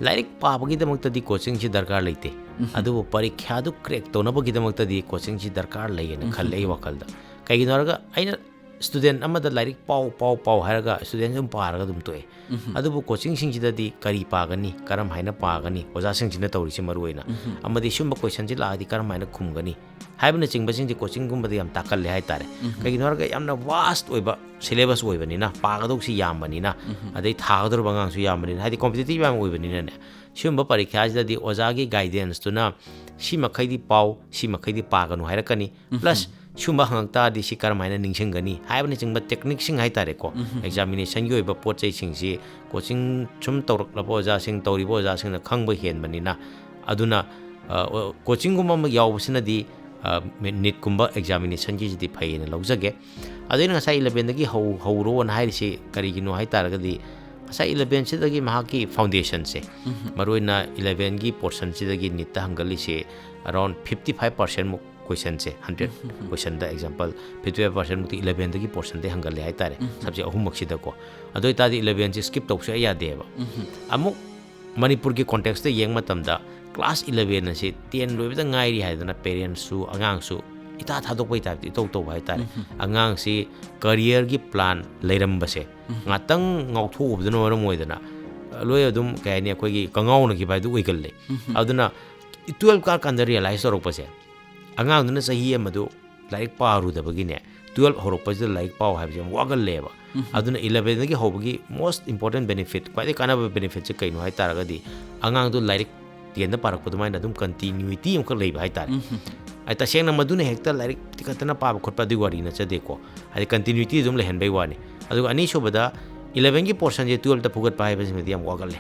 ꯂꯥꯏꯔꯤꯛ ꯄꯥꯕꯒꯤꯗꯃꯛꯇꯗꯤ ꯀꯣꯆꯤꯡꯁꯤ ꯗꯔꯀꯥꯔ ꯂꯩꯇꯦ꯫ ꯑꯗꯨꯕꯨ ꯄꯔꯤꯈ꯭ꯌꯥꯗꯨ ꯀ꯭ꯔꯦꯛ ꯇꯧꯅꯕꯒꯤꯗꯃꯛꯇꯗꯤ ꯀꯣꯆꯤꯡꯁꯤ ꯗꯔꯀꯥꯔ ꯂꯩꯌꯦꯅ ꯈꯜꯂꯦ ꯑꯩ ꯋꯥꯈꯜꯗ꯫ ꯀꯩꯒꯤꯅꯣ ꯍꯥꯏꯔꯒ ꯑꯩꯅ ꯁ꯭ꯇꯨꯗꯦꯟ ꯑꯃꯗ ꯂꯥꯏꯔꯤꯛ ꯄꯥꯎ ꯄꯥꯎ ꯄꯥꯎ ꯍꯥꯏꯔꯒ ꯁ꯭ꯇꯨꯗꯦꯟ ꯑꯗꯨꯝ ꯄꯥꯔꯒ ꯑꯗꯨꯝ ꯇꯣꯛꯑꯦ꯫ ꯑꯗꯨꯕꯨ ꯀꯣꯆꯤꯡꯁꯤꯡꯁꯤꯗꯗꯤ ꯀꯔꯤ ꯄꯥꯒꯅꯤ, ꯀꯔꯝ ꯍꯥꯏꯅ ꯄꯥꯒꯅꯤ, ꯑꯣꯖꯥꯁꯤꯡꯁꯤꯅ ꯇꯧꯔꯤꯁꯤ ꯃꯔꯨ ꯑꯣꯏꯅ, ꯑꯃꯗꯤ ꯁꯤꯒꯨꯝꯕ ꯀꯣꯏꯁꯟꯁꯤ ꯂꯥꯛꯑꯗꯤ ꯀꯔꯝ ꯍꯥꯏꯅ ꯈꯨꯝꯒꯅꯤ ꯍꯥꯏꯕꯅꯆꯤꯡꯕꯁꯤꯡꯁꯤ ꯀꯣꯆꯤꯡꯒꯨꯝꯕꯗ ꯌꯥꯝ ꯇꯥꯛꯀꯜꯂꯦ ꯍꯥꯏꯇꯥꯔꯦ꯫ ꯀꯩꯒꯤꯅꯣ ꯍꯥꯏꯔꯒ ꯌꯥꯝꯅ ꯚꯥꯁ ꯑꯣꯏꯕ ꯁꯤꯂꯦꯕꯁ ꯑꯣꯏꯕꯅꯤꯅ, ꯄꯥꯒꯗꯧꯁꯤ ꯌꯥꯝꯕꯅꯤꯅ, ꯑꯗꯩ ꯊꯥꯒꯗꯧꯔꯤꯕ ꯑꯉꯥꯡꯁꯨ ꯌꯥꯝꯕꯅꯤꯅ, ꯍꯥꯏꯗꯤ ꯀꯣꯝꯄꯤꯇꯤꯇꯤꯚ ꯌꯥꯝ ꯑꯣꯏꯕꯅꯤꯅꯅꯦ, ꯁꯤꯒꯨꯝꯕ ꯄꯔꯤꯈ꯭ꯌꯥꯁꯤꯗꯗꯤ ꯑꯣꯖꯥꯒꯤ ꯒꯥꯏꯗꯦꯟꯁꯇꯨꯅ ꯁꯤꯃꯈꯩꯗꯤ ꯄꯥꯎ, ꯁꯤꯃꯈꯩꯗꯤ ꯄꯥꯒꯅꯨ ꯍꯥꯏꯔꯛꯀꯅꯤ꯫ ꯄ꯭ꯂꯁ ꯁꯤꯒꯨꯝꯕ ꯍꯪꯉꯛ ꯇꯥꯔꯗꯤ ꯁꯤ ꯀꯔꯝ ꯍꯥꯏꯅ ꯅꯤꯡꯁꯤꯡꯒꯅꯤ ꯍꯥꯏꯕꯅꯆꯤꯡꯕ ꯇꯦꯛꯅꯤꯛꯁꯤꯡ ꯍꯥꯏꯇꯥꯔꯦꯀꯣ, ꯑꯦꯛꯖꯥꯃꯤꯅꯦꯁꯟꯒꯤ ꯑꯣꯏꯕ ꯄꯣꯠ ꯆꯩꯁꯤꯡꯁꯤ ꯀꯣꯆꯤꯡ ꯁꯨꯝ ꯇꯧꯔꯛꯂꯕ ꯑꯣꯖꯥꯁꯤꯡ, ꯇꯧꯔꯤꯕ ꯑꯣꯖꯥꯁꯤꯡꯅ ꯈꯪꯕ ꯍꯦꯟꯕꯅꯤꯅ, ꯑꯗꯨꯅ, ꯑ, ꯑꯣ, ꯀꯣꯆꯤꯡꯒꯨꯝꯕ ꯑꯃ ꯌꯥꯎꯕꯁꯤꯅꯗꯤ, ꯑ, ꯅꯤꯠꯀꯨꯝꯕ ꯑꯦꯛꯖꯥꯃꯤꯅꯦꯁꯟꯒꯤꯁꯤꯗꯤ ꯐꯩꯌꯦꯅ ꯂꯧꯖꯒꯦ꯫ ꯑꯗꯣ ꯑꯩꯅ ꯉꯁꯥꯏ ꯏꯂꯚꯦꯟꯗꯒꯤ ꯍꯧ-, ꯍꯧꯔꯣꯅ ꯍꯥꯏꯔꯤꯁꯤ ꯀꯔꯤꯒꯤꯅꯣ ꯍꯥꯏ ꯇꯥꯔꯒꯗꯤ, ꯉꯁꯥꯏ ꯏꯂꯚꯦꯟꯁꯤꯗꯒꯤ ꯃꯍꯥꯛꯀꯤ ꯐꯥꯎꯟꯗꯦꯁꯟꯁꯦ, ꯃꯔꯨꯑꯣꯏꯅ ꯏꯂꯚꯦꯟꯒꯤ ꯄꯣꯔꯁꯟꯁꯤꯗꯒꯤ ꯅꯤꯠꯇ ꯍꯪꯒꯠꯂꯤꯁꯦ, ꯑꯔꯥꯎꯟ ꯐꯤꯐꯇꯤ ꯐꯥꯏꯚ ꯄꯥꯔꯁꯦꯟꯃꯨꯛ ꯀꯣꯏꯁꯟꯁꯦ, ꯍꯟꯗ꯭ꯔꯦꯠ ꯀꯣꯏꯁꯟꯗ ꯑꯦꯛꯖꯥꯝꯄꯜ ꯐꯤꯐꯇꯤ ꯐꯥꯏꯚ ꯄꯥꯔꯁꯦꯟꯃꯨꯛꯇꯤ ꯏꯂꯚꯦꯟꯗꯒꯤ ꯄꯣꯔꯁꯟꯗꯩ ꯍꯪꯒꯠꯂꯦ ꯍꯥꯏꯇꯥꯔꯦ, ꯁꯕꯖꯦꯛ ꯑꯍꯨꯝꯃꯛꯁꯤꯗꯀꯣ꯫ ꯑꯗꯨ ꯑꯣꯏꯇꯥꯔꯗꯤ ꯏꯂꯚꯦꯟꯁꯦ ꯁ꯭ꯀꯤꯞ ꯇꯧꯕ ꯁꯨꯡꯌꯥ ꯌꯥꯗꯦꯕ꯫ ꯑꯃꯨꯛ ꯃꯅꯤꯄꯨꯔꯒꯤ ꯀꯣꯟꯇꯦꯛꯁꯇ ꯌꯦꯡꯕ ꯃꯇꯝꯗ, ꯀ꯭ꯂꯥꯁ ꯏꯂꯚꯦꯟ ꯑꯁꯤ ꯇꯦꯟ ꯂꯣꯏꯕꯗ ꯉꯥꯏꯔꯤ ꯍꯥꯏꯗꯅ ꯄꯦꯔꯦꯟꯁꯁꯨ ꯑꯉꯥꯡꯁꯨ ꯏꯊꯥ ꯊꯥꯗꯣꯛꯄꯒꯤ ꯇꯥꯏꯞꯇ ꯏꯇꯧ ꯇꯧꯕ ꯍꯥꯏꯇꯥꯔꯦ꯫ ꯑꯉꯥꯡꯁꯤ ꯀꯔꯤꯌꯔꯒꯤ ꯄ꯭ꯂꯥꯟ ꯂꯩꯔꯝꯕꯁꯦ ꯉꯥꯛꯇꯪ ꯉꯥꯎꯊꯣꯛꯎꯕꯗꯨꯅ ꯃꯔꯝ ꯑꯣꯏꯗꯅ, ꯂꯣꯏ ꯑꯗꯨꯝ, ꯀꯩ ꯍꯥꯏꯅꯤ, ꯑꯩꯈꯣꯏꯒꯤ ꯀꯉꯥꯎꯅꯈꯤꯕ ꯍꯥꯏꯗꯨ ꯑꯣꯏꯒꯜꯂꯦ꯫ ꯑꯗꯨꯅ ꯇꯨꯌꯦꯜꯞ ꯀꯥꯔꯀꯥꯟꯗ ꯔꯤꯌꯦꯂꯥꯏꯁ ꯇꯧꯔꯛꯄꯁꯦ, ꯑꯉꯥꯡꯗꯨꯅ ꯆꯍꯤ ꯑꯃꯗꯨ ꯂꯥꯏꯔꯤꯛ ꯄꯥꯔꯨꯗꯕꯒꯤꯅꯦ, ꯇꯨꯌꯦꯜꯞ ꯍꯧꯔꯛꯄꯁꯤꯗ ꯂꯥꯏꯔꯤꯛ ꯄꯥꯎ ꯍꯥꯏꯕꯁꯦ ꯌꯥꯝ ꯋꯥꯒꯜꯂꯦꯕ꯫ ꯑꯗꯨꯅ ꯏꯂꯚꯦꯟꯗꯒꯤ ꯍꯧꯕꯒꯤ ꯃꯣꯁ ꯏꯝꯄꯣꯔꯇꯦꯟ ꯕꯦꯅꯤꯐꯤꯠ, ꯈ꯭ꯋꯥꯏꯗꯒꯤ ꯀꯥꯟꯅꯕ ꯕꯦꯅꯤꯐꯤꯠꯁꯦ ꯀꯩꯅꯣ ꯍꯥꯏ ꯇꯥꯔꯒꯗꯤ, ꯑꯉꯥꯡꯗꯣ ꯂꯥꯏꯔꯤꯛ ꯇꯦꯟꯗ ꯄꯥꯔꯛꯄ ꯑꯗꯨꯃꯥꯏꯅ ꯑꯗꯨꯝ ꯀꯟꯇꯤꯅ꯭ꯌꯨꯏꯇꯤ ꯑꯃꯈꯛ ꯂꯩꯕ ꯍꯥꯏꯇꯥꯔꯦ꯫ ꯍꯥꯏ ꯇꯁꯦꯡꯅ ꯃꯗꯨꯅ ꯍꯦꯛꯇ ꯂꯥꯏꯔꯤꯛ ꯇꯤꯈꯠꯇꯅ ꯄꯥꯕ ꯈꯣꯠꯄ ꯑꯗꯨꯒꯤ ꯋꯥꯔꯤ ꯅꯠꯆꯗꯦꯀꯣ, ꯍꯥꯏꯗꯤ ꯀꯟꯇꯤꯅ꯭ꯌꯨꯏꯇꯤ ꯑꯗꯨꯝ ꯂꯩꯍꯟꯕꯩ ꯋꯥꯅꯤ꯫ ꯑꯗꯨꯒ ꯑꯅꯤꯁꯨꯕꯗ, ꯏꯂꯚꯦꯟꯒꯤ ꯄꯣꯔꯁꯟꯁꯦ ꯇꯨꯌꯦꯜꯞꯇ ꯐꯨꯒꯠꯄ ꯍꯥꯏꯕꯁꯤꯃꯗꯤ ꯌꯥꯝ ꯋꯥꯒꯜꯂꯦ꯫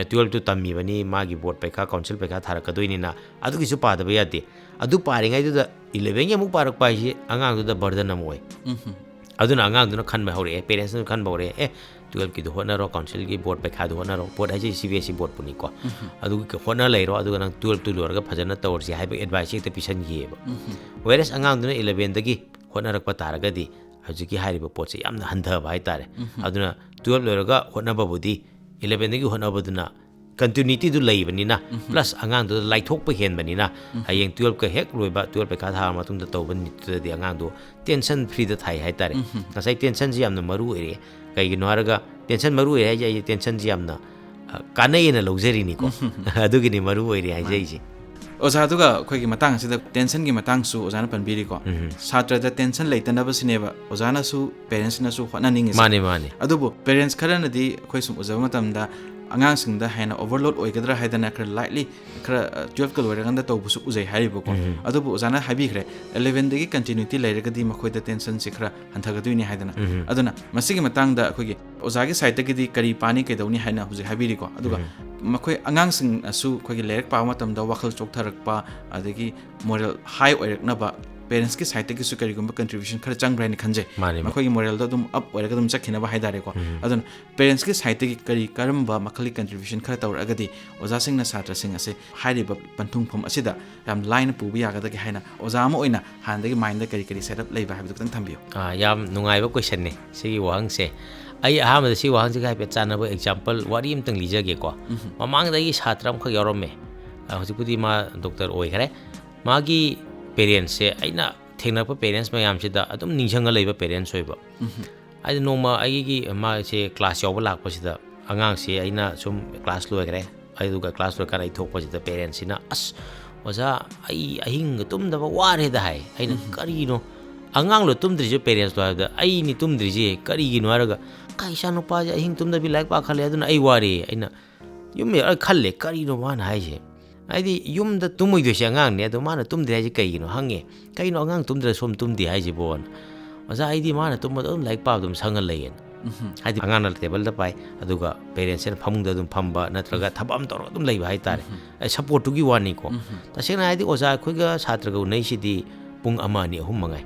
ꯇꯨꯌꯦꯜꯞꯇꯨ ꯇꯝꯃꯤꯕꯅꯤ, ꯃꯥꯒꯤ ꯕꯣꯔꯗ ꯄꯩꯈꯥ, ꯀꯥꯎꯟꯁꯤꯜ ꯄꯩꯈꯥ ꯊꯥꯔꯛꯀꯗꯣꯏꯅꯤꯅ, ꯑꯗꯨꯒꯤꯁꯨ ꯄꯥꯗꯕ ꯌꯥꯗꯦ꯫ ꯑꯗꯨ ꯄꯥꯔꯤꯉꯩꯗꯨꯗ ꯏꯂꯚꯦꯟꯒꯤ ꯑꯃꯨꯛ ꯄꯥꯔꯛꯄ ꯍꯥꯏꯁꯤ ꯑꯉꯥꯡꯗꯨꯗ ꯕꯔꯗꯟ ꯑꯃ ꯑꯣꯏ꯫ ꯑꯗꯨꯅ ꯑꯉꯥꯡꯗꯨꯅ ꯈꯟꯕ ꯍꯧꯔꯛꯑꯦ, ꯄꯦꯔꯦꯟꯁꯇꯨꯅ ꯈꯟꯕ ꯍꯧꯔꯛꯑꯦ, "ꯑꯦ, ꯇꯨꯌꯦꯜꯞꯀꯤꯗꯨ ꯍꯣꯠꯅꯔꯣ, ꯀꯥꯎꯟꯁꯤꯜꯒꯤ ꯕꯣꯔꯗ ꯄꯩꯈꯥꯗꯨ ꯍꯣꯠꯅꯔꯣ", ꯕꯣꯔꯗ ꯍꯥꯏꯁꯦ ꯁꯤ ꯕꯤ ꯑꯦꯁ ꯏ ꯕꯣꯔꯗꯄꯨꯅꯤꯀꯣ꯫ "ꯑꯗꯨꯒꯤ ꯍꯣꯠꯅ ꯂꯩꯔꯣ, ꯑꯗꯨꯒ ꯅꯪ ꯇꯨꯌꯦꯜꯞꯇꯨ ꯂꯣꯏꯔꯒ ꯐꯖꯅ ꯇꯧꯔꯁꯤ" ꯍꯥꯏꯕ ꯑꯦꯗꯚꯥꯏꯁꯁꯦ ꯍꯦꯛꯇ ꯄꯤꯁꯟꯈꯤꯑꯕ꯫ ꯋꯦꯔꯦꯁ ꯑꯉꯥꯡꯗꯨꯅ ꯏꯂꯚꯦꯟꯗꯒꯤ ꯍꯣꯠꯅꯔꯛꯄ ꯇꯥꯔꯒꯗꯤ ꯍꯧꯖꯤꯛꯀꯤ ꯍꯥꯏꯔꯤꯕ ꯄꯣꯠꯁꯦ ꯌꯥꯝꯅ ꯍꯟꯊꯕ ꯍꯥꯏꯇꯥꯔꯦ꯫ ꯑꯗꯨꯅ ꯇꯨꯌꯦꯜꯞ ꯂꯣꯏꯔꯒ ꯍꯣꯠꯅꯕꯕꯨꯗꯤ ꯏꯂꯚꯦꯟꯗꯒꯤ ꯍꯣꯠꯅꯕꯗꯨꯅ ꯀꯟꯇꯤꯅ꯭ꯌꯨꯇꯤꯗꯨ ꯂꯩꯕꯅꯤꯅ, ꯄ꯭ꯂꯁ ꯑꯉꯥꯡꯗꯨꯗ ꯂꯥꯏꯊꯣꯛꯄ ꯍꯦꯟꯕꯅꯤꯅ, ꯍꯌꯦꯡ ꯇꯨꯌꯦꯜꯞꯀ ꯍꯦꯛ ꯂꯣꯏꯕ, ꯇꯨꯌꯦꯜꯞ ꯄꯩꯈꯥ ꯊꯥꯔ ꯃꯇꯨꯡꯗ ꯇꯧꯕ ꯅꯤꯠꯇꯨꯗꯗꯤ ꯑꯉꯥꯡꯗꯣ ꯇꯦꯟꯁꯟ ꯐ꯭ꯔꯤꯗ ꯊꯥꯏ ꯍꯥꯏꯇꯥꯔꯦ꯫ ꯉꯁꯥꯏ ꯇꯦꯟꯁꯟꯁꯤ ꯌꯥꯝꯅ ꯃꯔꯨ ꯑꯣꯏꯔꯦ꯫ ꯀꯩꯒꯤꯅꯣ ꯍꯥꯏꯔꯒ, ꯇꯦꯟꯁꯟ ꯃꯔꯨ ꯑꯣꯏꯔꯦ ꯍꯥꯏꯁꯦ, ꯑꯩ ꯇꯦꯟꯁꯟꯁꯤ ꯌꯥꯝꯅ, ꯑ, ꯀꯥꯟꯅꯩꯌꯦꯅ ꯂꯧꯖꯔꯤꯅꯤꯀꯣ꯫ ꯑꯗꯨꯒꯤꯅꯤ ꯃꯔꯨ ꯑꯣꯏꯔꯦ ꯍꯥꯏꯖꯔꯤꯁꯦ꯫ ꯑꯣꯖꯥꯗꯨꯒ ꯑꯩꯈꯣꯏꯒꯤ ꯃꯇꯥꯡ ꯑꯁꯤꯗ ꯇꯦꯟꯁꯟꯒꯤ ꯃꯇꯥꯡꯁꯨ ꯑꯣꯖꯥꯅ ꯄꯟꯕꯤꯔꯤꯀꯣ꯫ ꯁꯥꯇ꯭ꯔꯗ ꯇꯦꯟꯁꯟ ꯂꯩꯇꯅꯕꯁꯤꯅꯦꯕ ꯑꯣꯖꯥꯅꯁꯨ, ꯄꯦꯔꯦꯟꯁꯅꯁꯨ ꯍꯣꯠꯅꯅꯤꯡꯉꯤꯁꯦ꯫ ꯃꯥꯅꯦ, ꯃꯥꯅꯦ꯫ ꯑꯗꯨꯕꯨ ꯄꯦꯔꯦꯟꯁ ꯈꯔꯅꯗꯤ ꯑꯩꯈꯣꯏ ꯁꯨꯝ ꯎꯖꯕ ꯃꯇꯝꯗ ꯑꯉꯥꯡꯁꯤꯡꯗ ꯍꯦꯟꯅ ꯑꯣꯚꯔꯂꯣꯗ ꯑꯣꯏꯒꯗ꯭ꯔꯥ ꯍꯥꯏꯗꯅ ꯈꯔ ꯂꯥꯏꯠꯂꯤ, ꯈꯔ, ꯑ, ꯇꯨꯌꯦꯜꯞꯀ ꯂꯣꯏꯔꯀꯥꯟꯗ ꯇꯧꯕꯁꯨ ꯎꯖꯩ ꯍꯥꯏꯔꯤꯕꯀꯣ꯫ ꯑꯗꯨꯕꯨ ꯑꯣꯖꯥꯅ ꯍꯥꯏꯕꯤꯈ꯭ꯔꯦ, ꯑꯦꯂꯦꯚꯦꯟꯗꯒꯤ ꯀꯟꯇꯤꯅ꯭ꯌꯨꯇꯤ ꯂꯩꯔꯒꯗꯤ ꯃꯈꯣꯏꯗ ꯇꯦꯟꯁꯟꯁꯤ ꯈꯔ ꯍꯟꯊꯒꯗꯣꯏꯅꯤ ꯍꯥꯏꯗꯅ꯫ ꯑꯗꯨꯅ ꯃꯁꯤꯒꯤ ꯃꯇꯥꯡꯗ ꯑꯩꯈꯣꯏꯒꯤ ꯑꯣꯖꯥꯒꯤ ꯁꯥꯏꯠꯇꯒꯤꯗꯤ ꯀꯔꯤ ꯄꯥꯅꯤ, ꯀꯩꯗꯧꯅꯤ ꯍꯥꯏꯅ ꯍꯧꯖꯤꯛ ꯍꯥꯏꯕꯤꯔꯤꯀꯣ꯫ ꯑꯗꯨꯒ ꯃꯈꯣꯏ ꯑꯉꯥꯡꯁꯤꯡꯅꯁꯨ ꯑꯩꯈꯣꯏꯒꯤ ꯂꯥꯏꯔꯤꯛ ꯄꯥꯕ ꯃꯇꯝꯗ ꯋꯥꯈꯜ ꯆꯣꯛꯊꯔꯛꯄ, ꯑꯗꯒꯤ ꯃꯣꯔꯦꯜ ꯍꯥꯏ ꯑꯣꯏꯔꯛꯅꯕ ꯄꯦꯔꯦꯟꯁꯀꯤ ꯁꯥꯏꯠꯇꯒꯤꯁꯨ ꯀꯔꯤꯒꯨꯝꯕ ꯀꯟꯇ꯭ꯔꯤꯕ꯭ꯌꯨꯁꯟ ꯈꯔ ꯆꯪꯕ꯭ꯔꯥ ꯍꯥꯏꯅ ꯈꯟꯖꯩ꯫ ꯃꯥꯅꯦ, ꯃꯥꯅꯦ꯫ ꯃꯈꯣꯏꯒꯤ ꯃꯣꯔꯦꯜꯗꯣ ꯑꯗꯨꯝ ꯑꯞ ꯑꯣꯏꯔꯒ ꯑꯗꯨꯝ ꯆꯠꯈꯤꯅꯕ ꯍꯥꯏꯇꯥꯔꯦꯀꯣ꯫ ꯑꯗꯨꯅ ꯄꯦꯔꯦꯟꯁꯀꯤ ꯁꯥꯏꯠꯇꯒꯤ ꯀꯔꯤ, ꯀꯔꯝꯕ ꯃꯈꯜꯒꯤ ꯀꯟꯇ꯭ꯔꯤꯕ꯭ꯌꯨꯁꯟ ꯈꯔ ꯇꯧꯔꯛꯑꯒꯗꯤ ꯑꯣꯖꯥꯁꯤꯡꯅ ꯁꯥꯇ꯭ꯔꯁꯤꯡ ꯑꯁꯦ ꯍꯥꯏꯔꯤꯕ ꯄꯟꯊꯨꯡꯐꯝ ꯑꯁꯤꯗ ꯌꯥꯝ ꯂꯥꯏꯅ ꯄꯨꯕ ꯌꯥꯒꯗꯒꯦ ꯍꯥꯏꯅ ꯑꯣꯖꯥ ꯑꯃ ꯑꯣꯏꯅ ꯍꯥꯟꯅꯗꯒꯤ ꯃꯥꯏꯟꯗ ꯀꯔꯤ ꯀꯔꯤ ꯁꯦꯠ ꯑꯞ ꯂꯩꯕ꯭ꯔꯥ ꯍꯥꯏꯕꯗꯨ ꯈꯤꯇꯪ ꯊꯝꯕꯤꯌꯨ꯫ ꯑꯥ, ꯌꯥꯝ ꯅꯨꯡꯉꯥꯏꯕ ꯀꯣꯏꯁꯟꯅꯦ ꯁꯤꯒꯤ ꯋꯥꯍꯪꯁꯦ꯫ ꯑꯩ ꯑꯍꯥꯟꯕꯗ ꯁꯤ ꯋꯥꯍꯪꯁꯤꯒ ꯍꯥꯏꯐꯦꯠ ꯆꯥꯟꯅꯕ ꯑꯦꯛꯖꯥꯝꯄꯜ ꯋꯥꯔꯤ ꯑꯃꯇꯪ ꯂꯤꯖꯒꯦꯀꯣ꯫ ꯃꯃꯥꯡꯗ ꯑꯩꯒꯤ ꯁꯥꯇ꯭ꯔ ꯑꯃꯈꯛ ꯌꯥꯎꯔꯝꯃꯦ꯫ ꯑꯥ, ꯍꯧꯖꯤꯛꯄꯨꯗꯤ ꯃꯥ ꯗꯣꯛꯇꯔ ꯑꯣꯏꯈ꯭ꯔꯦ꯫ ꯃꯥꯒꯤ ꯄꯦꯔꯦꯟꯁꯁꯦ, ꯑꯩꯅ ꯊꯦꯡꯅꯔꯛꯄ ꯄꯦꯔꯦꯟꯁ ꯃꯌꯥꯝꯁꯤꯗ ꯑꯗꯨꯝ ꯅꯤꯡꯁꯤꯡꯉ ꯂꯩꯕ ꯄꯦꯔꯦꯟꯁ ꯑꯣꯏꯕ꯫ ꯍꯥꯏꯗꯤ ꯅꯣꯡꯃ ꯑꯩꯒꯤ, ꯃꯥꯁꯦ ꯀ꯭ꯂꯥꯁ ꯌꯥꯎꯕ ꯂꯥꯛꯄꯁꯤꯗ, ꯑꯉꯥꯡꯁꯦ ꯑꯩꯅ ꯁꯨꯝ ꯀ꯭ꯂꯥꯁ ꯂꯣꯏꯈ꯭ꯔꯦ, ꯑꯗꯨꯒ ꯀ꯭ꯂꯥꯁ ꯂꯣꯏꯔꯀꯥꯟꯗ ꯑꯩ ꯊꯣꯛꯄꯁꯤꯗ ꯄꯦꯔꯦꯟꯁꯁꯤꯅ, "ꯑꯁ, ꯑꯣꯖꯥ, ꯑꯩ ꯑꯍꯤꯡꯒ ꯇꯨꯝꯗꯕ ꯋꯥꯔꯦꯗ" ꯍꯥꯏ꯫ ꯑꯩꯅ, "ꯀꯔꯤꯅꯣ? ꯑꯉꯥꯡꯂꯣ ꯇꯨꯝꯗ꯭ꯔꯤꯁꯦ ꯄꯦꯔꯦꯟꯁꯂꯣ?" ꯍꯥꯏꯕꯗ, "ꯑꯩꯅꯤ ꯇꯨꯝꯗ꯭ꯔꯤꯁꯦ, ꯀꯔꯤꯒꯤꯅꯣ?" ꯍꯥꯏꯔꯒ, "ꯀꯥꯏ, ꯏꯆꯥꯅꯨꯄꯥ ꯏꯆꯥꯅꯨꯄꯥꯁꯦ ꯑꯍꯤꯡ ꯇꯨꯝꯗꯕꯤ ꯂꯥꯏꯔꯤꯛ ꯄꯥꯈꯠꯂꯦ, ꯑꯗꯨꯅ ꯑꯩ ꯋꯥꯔꯦ"꯫ ꯑꯩꯅ ꯌꯨꯝ ꯌꯧꯔꯒ ꯈꯜꯂꯦ, "ꯀꯔꯤꯅꯣ ꯃꯥꯅ ꯍꯥꯏꯁꯦ? ꯍꯥꯏꯗꯤ ꯌꯨꯝꯗ ꯇꯨꯝꯃꯣꯏꯗꯣꯏꯁꯦ ꯑꯉꯥꯡꯅꯦ, ꯑꯗꯣ ꯃꯥꯅ ꯇꯨꯝꯗ꯭ꯔꯦ ꯍꯥꯏꯁꯦ ꯀꯩꯒꯤꯅꯣ?" ꯍꯪꯉꯦ꯫ "ꯀꯩꯅꯣ ꯑꯉꯥꯡ ꯇꯨꯝꯗ꯭ꯔ ꯁꯣꯝ ꯇꯨꯝꯗꯦ ꯍꯥꯏꯁꯤꯕꯣꯅ?" "ꯑꯣꯖꯥ, ꯑꯩꯗꯤ ꯃꯥꯅ ꯇꯨꯝꯕꯗꯣ ꯑꯗꯨꯝ ꯂꯥꯏꯔꯤꯛ ꯄꯥꯕꯗꯣ ꯑꯗꯨꯝ ꯁꯪꯉ ꯂꯩꯌꯦꯅ"꯫ ꯍꯥꯏꯗꯤ ꯑꯉꯥꯡꯅ ꯇꯦꯕꯜꯗ ꯄꯥꯏ, ꯑꯗꯨꯒ ꯄꯦꯔꯦꯟꯁꯁꯤꯅ ꯐꯃꯨꯡꯗ ꯑꯗꯨꯝ ꯐꯝꯕ ꯅꯠꯇ꯭ꯔꯒ ꯊꯕꯛ ꯑꯃ ꯇꯧꯔꯒ ꯑꯗꯨꯝ ꯂꯩꯕ ꯍꯥꯏꯇꯥꯔꯦ꯫ ꯑꯩ ꯁꯞꯄꯣꯔꯠꯇꯨꯒꯤ ꯋꯥꯅꯤꯀꯣ꯫ ꯇꯁꯦꯡꯅ ꯍꯥꯏꯗꯤ ꯑꯣꯖꯥ ꯑꯩꯈꯣꯏꯒ ꯁꯥꯇ꯭ꯔꯒ ꯎꯅꯩꯁꯤꯗꯤ ꯄꯨꯡ ꯑꯃ, ꯑꯅꯤ, ꯑꯍꯨꯝ ꯃꯉꯥꯏ꯫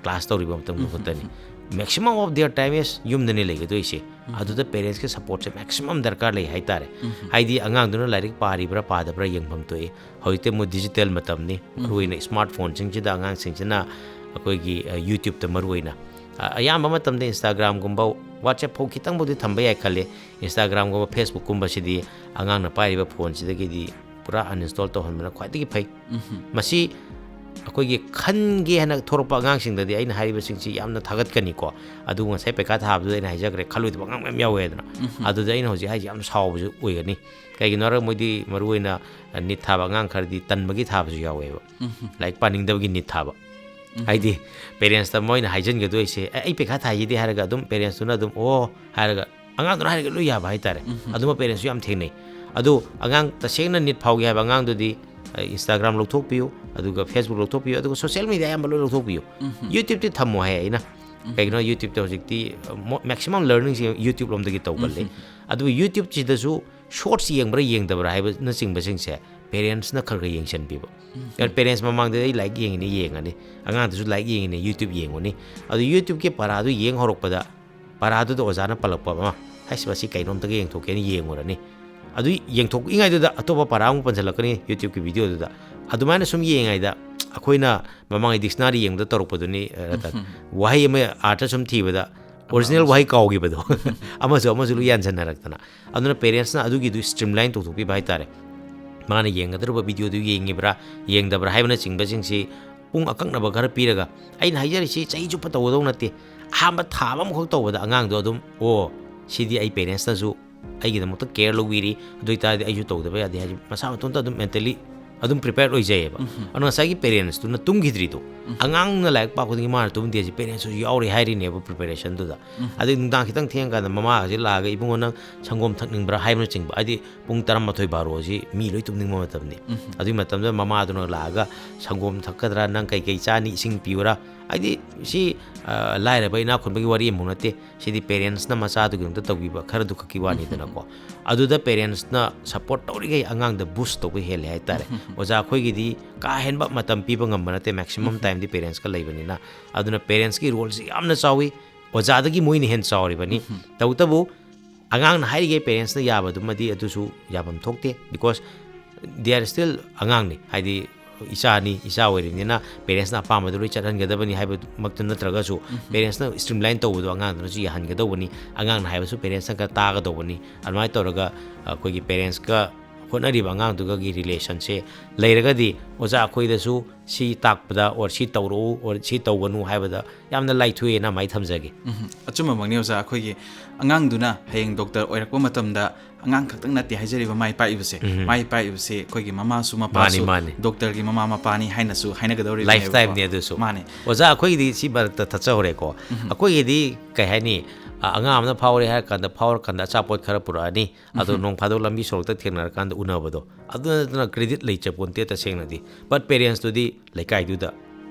ꯀ꯭ꯂꯥꯁ ꯇꯧꯔꯤꯕ ꯃꯇꯝ ꯈꯛꯇꯅꯤ꯫ Maximum of their time is ꯌꯨꯝꯗꯅꯦ ꯂꯩꯒꯗꯣꯏꯁꯦ꯫ ꯑꯗꯨꯗ ꯄꯦꯔꯦꯟꯁꯀꯤ ꯁꯞꯄꯣꯔꯠꯁꯦ ꯃꯦꯛꯁꯤꯃꯝ ꯗꯔꯀꯥꯔ ꯂꯩ ꯍꯥꯏꯇꯥꯔꯦ꯫ ꯍꯥꯏꯗꯤ ꯑꯉꯥꯡꯗꯨꯅ ꯂꯥꯏꯔꯤꯛ ꯄꯥꯔꯤꯕ꯭ꯔꯥ ꯄꯥꯗꯕ꯭ꯔꯥ ꯌꯦꯡꯐꯝ ꯊꯣꯛꯏ꯫ ꯍꯧꯖꯤꯛꯇꯤ ꯑꯃꯨꯛ ꯗꯤꯖꯤꯇꯦꯜ ꯃꯇꯝꯅꯤ, ꯃꯔꯨꯑꯣꯏꯅ ꯁ꯭ꯃꯥꯔꯠ ꯐꯣꯟꯁꯤꯡꯁꯤꯗ ꯑꯉꯥꯡꯁꯤꯡꯁꯤꯅ ꯑꯩꯈꯣꯏꯒꯤ, ꯑ, ꯌꯨꯇ꯭ꯌꯨꯕꯇ ꯃꯔꯨꯑꯣꯏꯅ, ꯑ, ꯑꯌꯥꯝꯕ ꯃꯇꯝꯗ ꯏꯟꯁꯇꯥꯒ꯭ꯔꯥꯝꯒꯨꯝꯕ, WhatsApp ꯐꯥꯎ ꯈꯤꯇꯪꯕꯨꯗꯤ ꯊꯝꯕ ꯌꯥꯏ ꯈꯜꯂꯦ꯫ Instagram-ꯒꯨꯝꯕ, Facebook-ꯀꯨꯝꯕꯁꯤꯗꯤ ꯑꯉꯥꯡꯅ ꯄꯥꯏꯔꯤꯕ phone-ꯁꯤꯗꯒꯤꯗꯤ ꯄꯨꯔꯥ uninstall ꯇꯧꯍꯟꯕꯅ ꯈ꯭ꯋꯥꯏꯗꯒꯤ ꯐꯩ꯫ ꯃꯁꯤ ꯑꯩꯈꯣꯏꯒꯤ ꯈꯟꯒꯦ ꯍꯥꯏꯅ ꯊꯣꯔꯛꯄ ꯑꯉꯥꯡꯁꯤꯡꯗꯗꯤ ꯑꯩꯅ ꯍꯥꯏꯔꯤꯕꯁꯤꯡꯁꯤ ꯌꯥꯝꯅ ꯊꯥꯒꯠꯀꯅꯤ ꯀꯣ꯫ ꯑꯗꯨꯕꯨ ꯉꯁꯥꯏ ꯄꯩꯈꯥ ꯊꯥꯕꯗꯨꯗ ꯑꯩꯅ ꯍꯥꯏꯖꯈ꯭ꯔꯦ, ꯈꯜꯂꯣꯏꯗꯕ ꯑꯉꯥꯡ ꯃꯌꯥꯝ ꯌꯥꯎꯋꯦ ꯍꯥꯏꯗꯅ꯫ ꯑꯗꯨꯗ ꯑꯩꯅ ꯍꯧꯖꯤꯛ ꯍꯥꯏꯁꯦ ꯌꯥꯝ ꯁꯥꯎꯕꯁꯨ ꯑꯣꯏꯒꯅꯤ꯫ ꯀꯩꯒꯤꯅꯣ ꯍꯥꯏꯔꯒ ꯃꯣꯏꯗꯤ ꯃꯔꯨꯑꯣꯏꯅ NEET ꯊꯥꯕ ꯑꯉꯥꯡ ꯈꯔꯗꯤ ꯇꯟꯕꯒꯤ ꯊꯥꯕꯁꯨ ꯌꯥꯎꯋꯦꯕ꯫ ꯂꯥꯏꯔꯤꯛ ꯄꯥꯅꯤꯡꯗꯕꯒꯤ NEET ꯊꯥꯕ꯫ ꯍꯥꯏꯗꯤ parents-ꯇ ꯃꯣꯏꯅ ꯍꯥꯏꯖꯤꯟꯒꯗꯣꯏꯁꯦ, "ꯑꯦ, ꯑꯩ ꯄꯩꯈꯥ ꯊꯥꯏꯁꯤꯗꯤ" ꯍꯥꯏꯔꯒ ꯑꯗꯨꯝ parents-ꯇꯨꯅ ꯑꯗꯨꯝ "ꯑꯣ" ꯍꯥꯏꯔꯒ, ꯑꯉꯥꯡꯗꯨꯅ ꯍꯥꯏꯔꯒ ꯂꯣꯏ ꯌꯥꯕ ꯍꯥꯏꯇꯥꯔꯦ꯫ ꯑꯗꯨꯃ parents-ꯁꯨ ꯌꯥꯝ ꯊꯦꯡꯅꯩ꯫ ꯑꯗꯣ ꯑꯉꯥꯡ ꯇꯁꯦꯡꯅ NEET ꯐꯥꯎꯒꯦ ꯍꯥꯏꯕ ꯑꯉꯥꯡꯗꯨꯗꯤ, ꯑ, Instagram ꯂꯧꯊꯣꯛꯄꯤꯌꯨ, ꯑꯗꯨꯒ Facebook ꯂꯧꯊꯣꯛꯄꯤꯌꯨ, ꯑꯗꯨꯒ social media ꯑꯌꯥꯝꯕ ꯂꯣꯏ ꯂꯧꯊꯣꯛꯄꯤꯌꯨ꯫ YouTube-ꯇꯤ ꯊꯝꯃꯣ ꯍꯥꯏ ꯑꯩꯅ꯫ ꯀꯩꯒꯤꯅꯣ, YouTube-ꯇ ꯍꯧꯖꯤꯛꯇꯤ, ꯑ, mo-, maximum learning-ꯁꯦ YouTube-ꯂꯣꯝꯗꯒꯤ ꯇꯧꯒꯜꯂꯤ꯫ ꯑꯗꯨꯕꯨ YouTube-ꯁꯤꯗꯁꯨ shorts ꯌꯦꯡꯕ꯭ꯔꯥ ꯌꯦꯡꯗꯕ꯭ꯔꯥ ꯍꯥꯏꯕꯅꯆꯤꯡꯕꯁꯤꯡꯁꯦ parents-ꯅ ꯈꯔ ꯈꯔ ꯌꯦꯡꯁꯤꯟꯕꯤꯕ꯫ Parents ꯃꯃꯥꯡꯗꯗꯤ ꯑꯩ ꯂꯥꯏꯔꯤꯛ ꯌꯦꯡꯉꯤꯅꯦ ꯌꯦꯡꯉꯅꯤ, ꯑꯉꯥꯡꯗꯨꯁꯨ ꯂꯥꯏꯔꯤꯛ ꯌꯦꯡꯉꯤꯅꯦ YouTube ꯌꯦꯡꯉꯨꯅꯤ꯫ ꯑꯗꯨ YouTube-ꯀꯤ ꯄꯔꯥꯗꯨ ꯌꯦꯡ ꯍꯧꯔꯛꯄꯗ ꯄꯔꯥꯗꯨꯗ ꯑꯣꯖꯥꯅ ꯄꯜꯂꯛꯄ ꯑꯃ, "ꯍꯩꯁ, ꯃꯁꯤ ꯀꯩꯅꯣꯝꯇꯒ ꯌꯦꯡꯊꯣꯛꯀꯦꯅ" ꯌꯦꯡꯉꯨꯔꯅꯤ꯫ ꯑꯗꯨ ꯌꯦꯡꯊꯣꯛꯏꯉꯩꯗꯨꯗ ꯑꯇꯣꯞꯄ ꯄꯔꯥ ꯑꯃꯨꯛ ꯄꯟꯁꯤꯜꯂꯛꯀꯅꯤ YouTube-ꯀꯤ video-ꯗꯨꯗ꯫ ꯑꯗꯨꯃꯥꯏꯅ ꯁꯨꯝ ꯌꯦꯡꯉꯤꯉꯩꯗ ꯑꯩꯈꯣꯏꯅ ꯃꯃꯥꯡꯒꯤ dictionary ꯌꯦꯡꯕꯗ ꯇꯧꯔꯛꯄꯗꯨꯅꯤ, ꯑ, ꯔꯇꯟ꯫ ꯋꯥꯍꯩ ꯑꯃ ꯑꯥꯔꯊ ꯁꯨꯝ ꯊꯤꯕꯗ original ꯋꯥꯍꯩ ꯀꯥꯎꯈꯤꯕꯗꯣ꯫ ꯑꯃꯁꯨ ꯑꯃꯁꯨ ꯂꯣꯏ ꯌꯥꯟꯁꯤꯟꯅꯔꯛꯇꯅ꯫ ꯑꯗꯨꯅ parents-ꯅ ꯑꯗꯨꯒꯤꯗꯨ streamline ꯇꯧꯊꯣꯛꯄꯤꯕ ꯍꯥꯏꯇꯥꯔꯦ꯫ ꯃꯥꯅ ꯌꯦꯡꯒꯗꯧꯔꯤꯕ video-ꯗꯨ ꯌꯦꯡꯉꯤꯕ꯭ꯔꯥ, ꯌꯦꯡꯗꯕ꯭ꯔꯥ ꯍꯥꯏꯕꯅꯆꯤꯡꯕꯁꯤꯡꯁꯤ ꯄꯨꯡ ꯑꯀꯛꯅꯕ ꯈꯔ ꯄꯤꯔꯒ, ꯑꯩꯅ ꯍꯥꯏꯖꯔꯤꯁꯤ ꯆꯍꯤ ꯆꯨꯞꯄ ꯇꯧꯒꯗꯧ ꯅꯠꯇꯦ꯫ ꯑꯍꯥꯟꯕ ꯊꯥ ꯑꯃꯈꯛ ꯇꯧꯕꯗ ꯑꯉꯥꯡꯗꯣ ꯑꯗꯨꯝ, "ꯑꯣ, ꯁꯤꯗꯤ ꯑꯩ parents-ꯅꯁꯨ ꯑꯩꯒꯤꯗꯃꯛꯇ care ꯂꯧꯕꯤꯔꯤ, ꯑꯗꯨ ꯑꯣꯏꯇꯥꯔꯗꯤ ꯑꯩꯁꯨ ꯇꯧꯗꯕ ꯌꯥꯗꯦ" ꯍꯥꯏꯁꯦ ꯃꯁꯥ ꯃꯇꯣꯝꯇ ꯑꯗꯨꯝ mentally ꯑꯗꯨꯝ prepare ꯑꯣꯏꯖꯩꯌꯦꯕ꯫ ꯑꯗꯨꯅ ꯉꯁꯥꯏꯒꯤ parents-ꯇꯨꯅ ꯇꯨꯝꯈꯤꯗ꯭ꯔꯤꯗꯣ, ꯑꯉꯥꯡꯅ ꯂꯥꯏꯔꯤꯛ ꯄꯥ ꯈꯨꯗꯤꯡꯒꯤ ꯃꯥꯅ ꯇꯨꯝꯗꯦꯁꯦ parents-ꯁꯨ ꯌꯥꯎꯔꯤ ꯍꯥꯏꯔꯤꯅꯦꯕ preparation-ꯗꯨꯗ꯫ ꯑꯗꯩ ꯅꯨꯡꯗꯥꯡ ꯈꯤꯇꯪ ꯊꯦꯡꯉꯀꯥꯟꯗ ꯃꯃꯥꯁꯤ ꯂꯥꯛꯑꯒ, "ꯏꯕꯨꯡꯉꯣ, ꯅꯪ ꯁꯪꯒꯣꯝ ꯊꯛꯅꯤꯡꯕ꯭ꯔꯥ?" ꯍꯥꯏꯕꯅꯆꯤꯡꯕ꯫ ꯍꯥꯏꯗꯤ ꯄꯨꯡ ꯇꯔꯥꯃꯥꯊꯣꯏ ꯕꯥꯔꯣꯁꯤ ꯃꯤ ꯂꯣꯏ ꯇꯨꯝꯅꯤꯡꯕ ꯃꯇꯝꯅꯤ꯫ ꯑꯗꯨꯒꯤ ꯃꯇꯝꯗꯨꯗ ꯃꯃꯥꯗꯨꯅ ꯂꯥꯛꯑꯒ, "ꯁꯪꯒꯣꯝ ꯊꯛꯀꯗ꯭ꯔꯥ? ꯅꯪ ꯀꯩꯀꯩ ꯆꯥꯅꯤ? ꯏꯁꯤꯡ ꯄꯤꯌꯨꯔꯥ?" ꯍꯥꯏꯗꯤ ꯁꯤ, ꯑ, ꯂꯥꯏꯔꯕ ꯏꯅꯥꯛ ꯈꯨꯟꯕꯒꯤ ꯋꯥꯔꯤ ꯑꯃꯐꯥꯎ ꯅꯠꯇꯦ꯫ ꯁꯤꯗꯤ parents-ꯅ ꯃꯆꯥꯗꯨꯒꯤꯗꯃꯛꯇ ꯇꯧꯕꯤꯕ ꯈꯔꯗꯨ ꯈꯛꯀꯤ ꯋꯥꯅꯤꯗꯅꯀꯣ꯫ ꯑꯗꯨꯗ parents-ꯅ support ꯇꯧꯔꯤꯈꯩ ꯑꯉꯥꯡꯗ boost ꯇꯧꯕ ꯍꯦꯜꯂꯦ ꯍꯥꯏꯇꯥꯔꯦ꯫ ꯑꯣꯖꯥ ꯑꯩꯈꯣꯏꯒꯤꯗꯤ ꯀꯥ ꯍꯦꯟꯕ ꯃꯇꯝ ꯄꯤꯕ ꯉꯝꯕ ꯅꯠꯇꯦ, maximum time-ꯗꯤ parents-ꯀ ꯂꯩꯕꯅꯤꯅ꯫ ꯑꯗꯨꯅ parents-ꯀꯤ role-ꯁꯤ ꯌꯥꯝꯅ ꯆꯥꯎꯏ, ꯑꯣꯖꯥꯗꯒꯤ ꯃꯣꯏꯅ ꯍꯦꯟꯅ ꯆꯥꯎꯔꯤꯕꯅꯤ꯫ ꯇꯧꯕꯇꯕꯨ ꯑꯉꯥꯡꯅ ꯍꯥꯏꯔꯤꯈꯩ parents-ꯅ ꯌꯥꯕꯗꯨꯃꯗꯤ ꯑꯗꯨꯁꯨ ꯌꯥꯐꯝ ꯊꯣꯛꯇꯦ, because they are still ꯑꯉꯥꯡꯅꯤ, ꯍꯥꯏꯗꯤ ꯏꯆꯥꯅꯤ, ꯏꯆꯥ ꯑꯣꯏꯔꯤꯕꯅꯤꯅ ꯄꯦꯔꯦꯟꯁꯅ ꯑꯄꯥꯝꯕꯗꯣ ꯂꯣꯏ ꯆꯠꯍꯟꯒꯗꯕꯅꯤ ꯍꯥꯏꯕꯃꯛꯇ ꯅꯠꯇ꯭ꯔꯒꯁꯨ, ꯄꯦꯔꯦꯟꯁꯅ ꯁ꯭ꯇ꯭ꯔꯤꯝꯂꯥꯏꯟ ꯇꯧꯕꯗꯣ ꯑꯉꯥꯡꯗꯨꯅꯁꯨ ꯌꯥꯍꯟꯒꯗꯧꯕꯅꯤ, ꯑꯉꯥꯡꯅ ꯍꯥꯏꯕꯁꯨ ꯄꯦꯔꯦꯟꯁꯅ ꯈꯔ ꯇꯥꯒꯗꯧꯕꯅꯤ꯫ ꯑꯗꯨꯃꯥꯏꯅ ꯇꯧꯔꯒ ꯑꯩꯈꯣꯏꯒꯤ ꯄꯦꯔꯦꯟꯁꯀ ꯍꯣꯠꯅꯔꯤꯕ ꯑꯉꯥꯡꯗꯨꯒꯒꯤ ꯔꯤꯂꯦꯁꯟꯁꯦ ꯂꯩꯔꯒꯗꯤ, ꯑꯣꯖꯥ, ꯑꯩꯈꯣꯏꯗꯁꯨ ꯁꯤ ꯇꯥꯛꯄꯗ, ꯑꯣꯔ ꯁꯤ ꯇꯧꯔꯛꯎ, ꯑꯣꯔ ꯁꯤ ꯇꯧꯒꯅꯨ ꯍꯥꯏꯕꯗ ꯌꯥꯝꯅ ꯂꯥꯏꯊꯣꯛꯑꯦꯅ ꯑꯗꯨꯃꯥꯏꯅ ꯊꯝꯖꯒꯦ꯫ ꯎꯝ, ꯑꯆꯨꯝꯕꯃꯛꯅꯤ ꯑꯣꯖꯥ꯫ ꯑꯩꯈꯣꯏꯒꯤ ꯑꯉꯥꯡꯗꯨꯅ ꯍꯌꯦꯡ ꯗꯣꯛꯇꯔ ꯑꯣꯏꯔꯛꯄ ꯃꯇꯝꯗ ꯑꯉꯥꯡ ꯈꯛꯇꯪ ꯅꯠꯇꯦ ꯍꯥꯏꯖꯔꯤꯕ ꯃꯥꯏ ꯄꯥꯛꯏꯕꯁꯦ꯫ ꯎꯝ꯫ ꯃꯥꯏ ꯄꯥꯛꯏꯕꯁꯦ ꯑꯩꯈꯣꯏꯒꯤ ꯃꯃꯥꯁꯨ ꯃꯄꯥꯁꯨ ꯃꯥꯅꯤ꯫ ꯗꯣꯛꯇꯔꯒꯤ ꯃꯃꯥ ꯃꯄꯥꯅꯤ ꯍꯥꯏꯅꯁꯨ ꯍꯥꯏꯅꯒꯗꯧꯔꯤꯕꯅꯦꯕꯀꯣ꯫ ꯂꯥꯏꯐ ꯇꯥꯏꯝꯅꯤ ꯑꯗꯨꯁꯨ꯫ ꯃꯥꯅꯦ꯫ ꯑꯣꯖꯥ, ꯑꯩꯈꯣꯏꯒꯤꯗꯤ ꯁꯤ ꯃꯔꯛꯇ ꯊꯠꯆꯍꯧꯔꯦꯀꯣ꯫ ꯑꯩꯈꯣꯏꯒꯤꯗꯤ ꯀꯩ ꯍꯥꯏꯅꯤ, ꯑ, ꯑꯉꯥꯡ ꯑꯃꯅ ꯐꯥꯎꯔꯦ ꯍꯥꯏꯔ ꯀꯥꯟꯗ, ꯐꯥꯎꯔꯀꯥꯟꯗ ꯑꯆꯥꯄꯣꯠ ꯈꯔ ꯄꯨꯔꯛꯑꯅꯤ, ꯑꯗꯣ ꯅꯣꯡ ꯐꯥꯗꯣꯛ ꯂꯝꯕꯤ ꯁꯣꯔꯣꯛꯇ ꯊꯦꯡꯅꯔꯀꯥꯟꯗ ꯎꯅꯕꯗꯣ, ꯑꯗꯨ ꯅꯠꯇꯅ ꯀ꯭ꯔꯦꯗꯤꯠ ꯂꯩꯖꯄꯣꯟꯇꯦ ꯇꯁꯦꯡꯅꯗꯤ꯫ ꯕꯠ ꯄꯦꯔꯦꯟꯁꯇꯨꯗꯤ ꯂꯩꯀꯥꯏꯗꯨꯗ,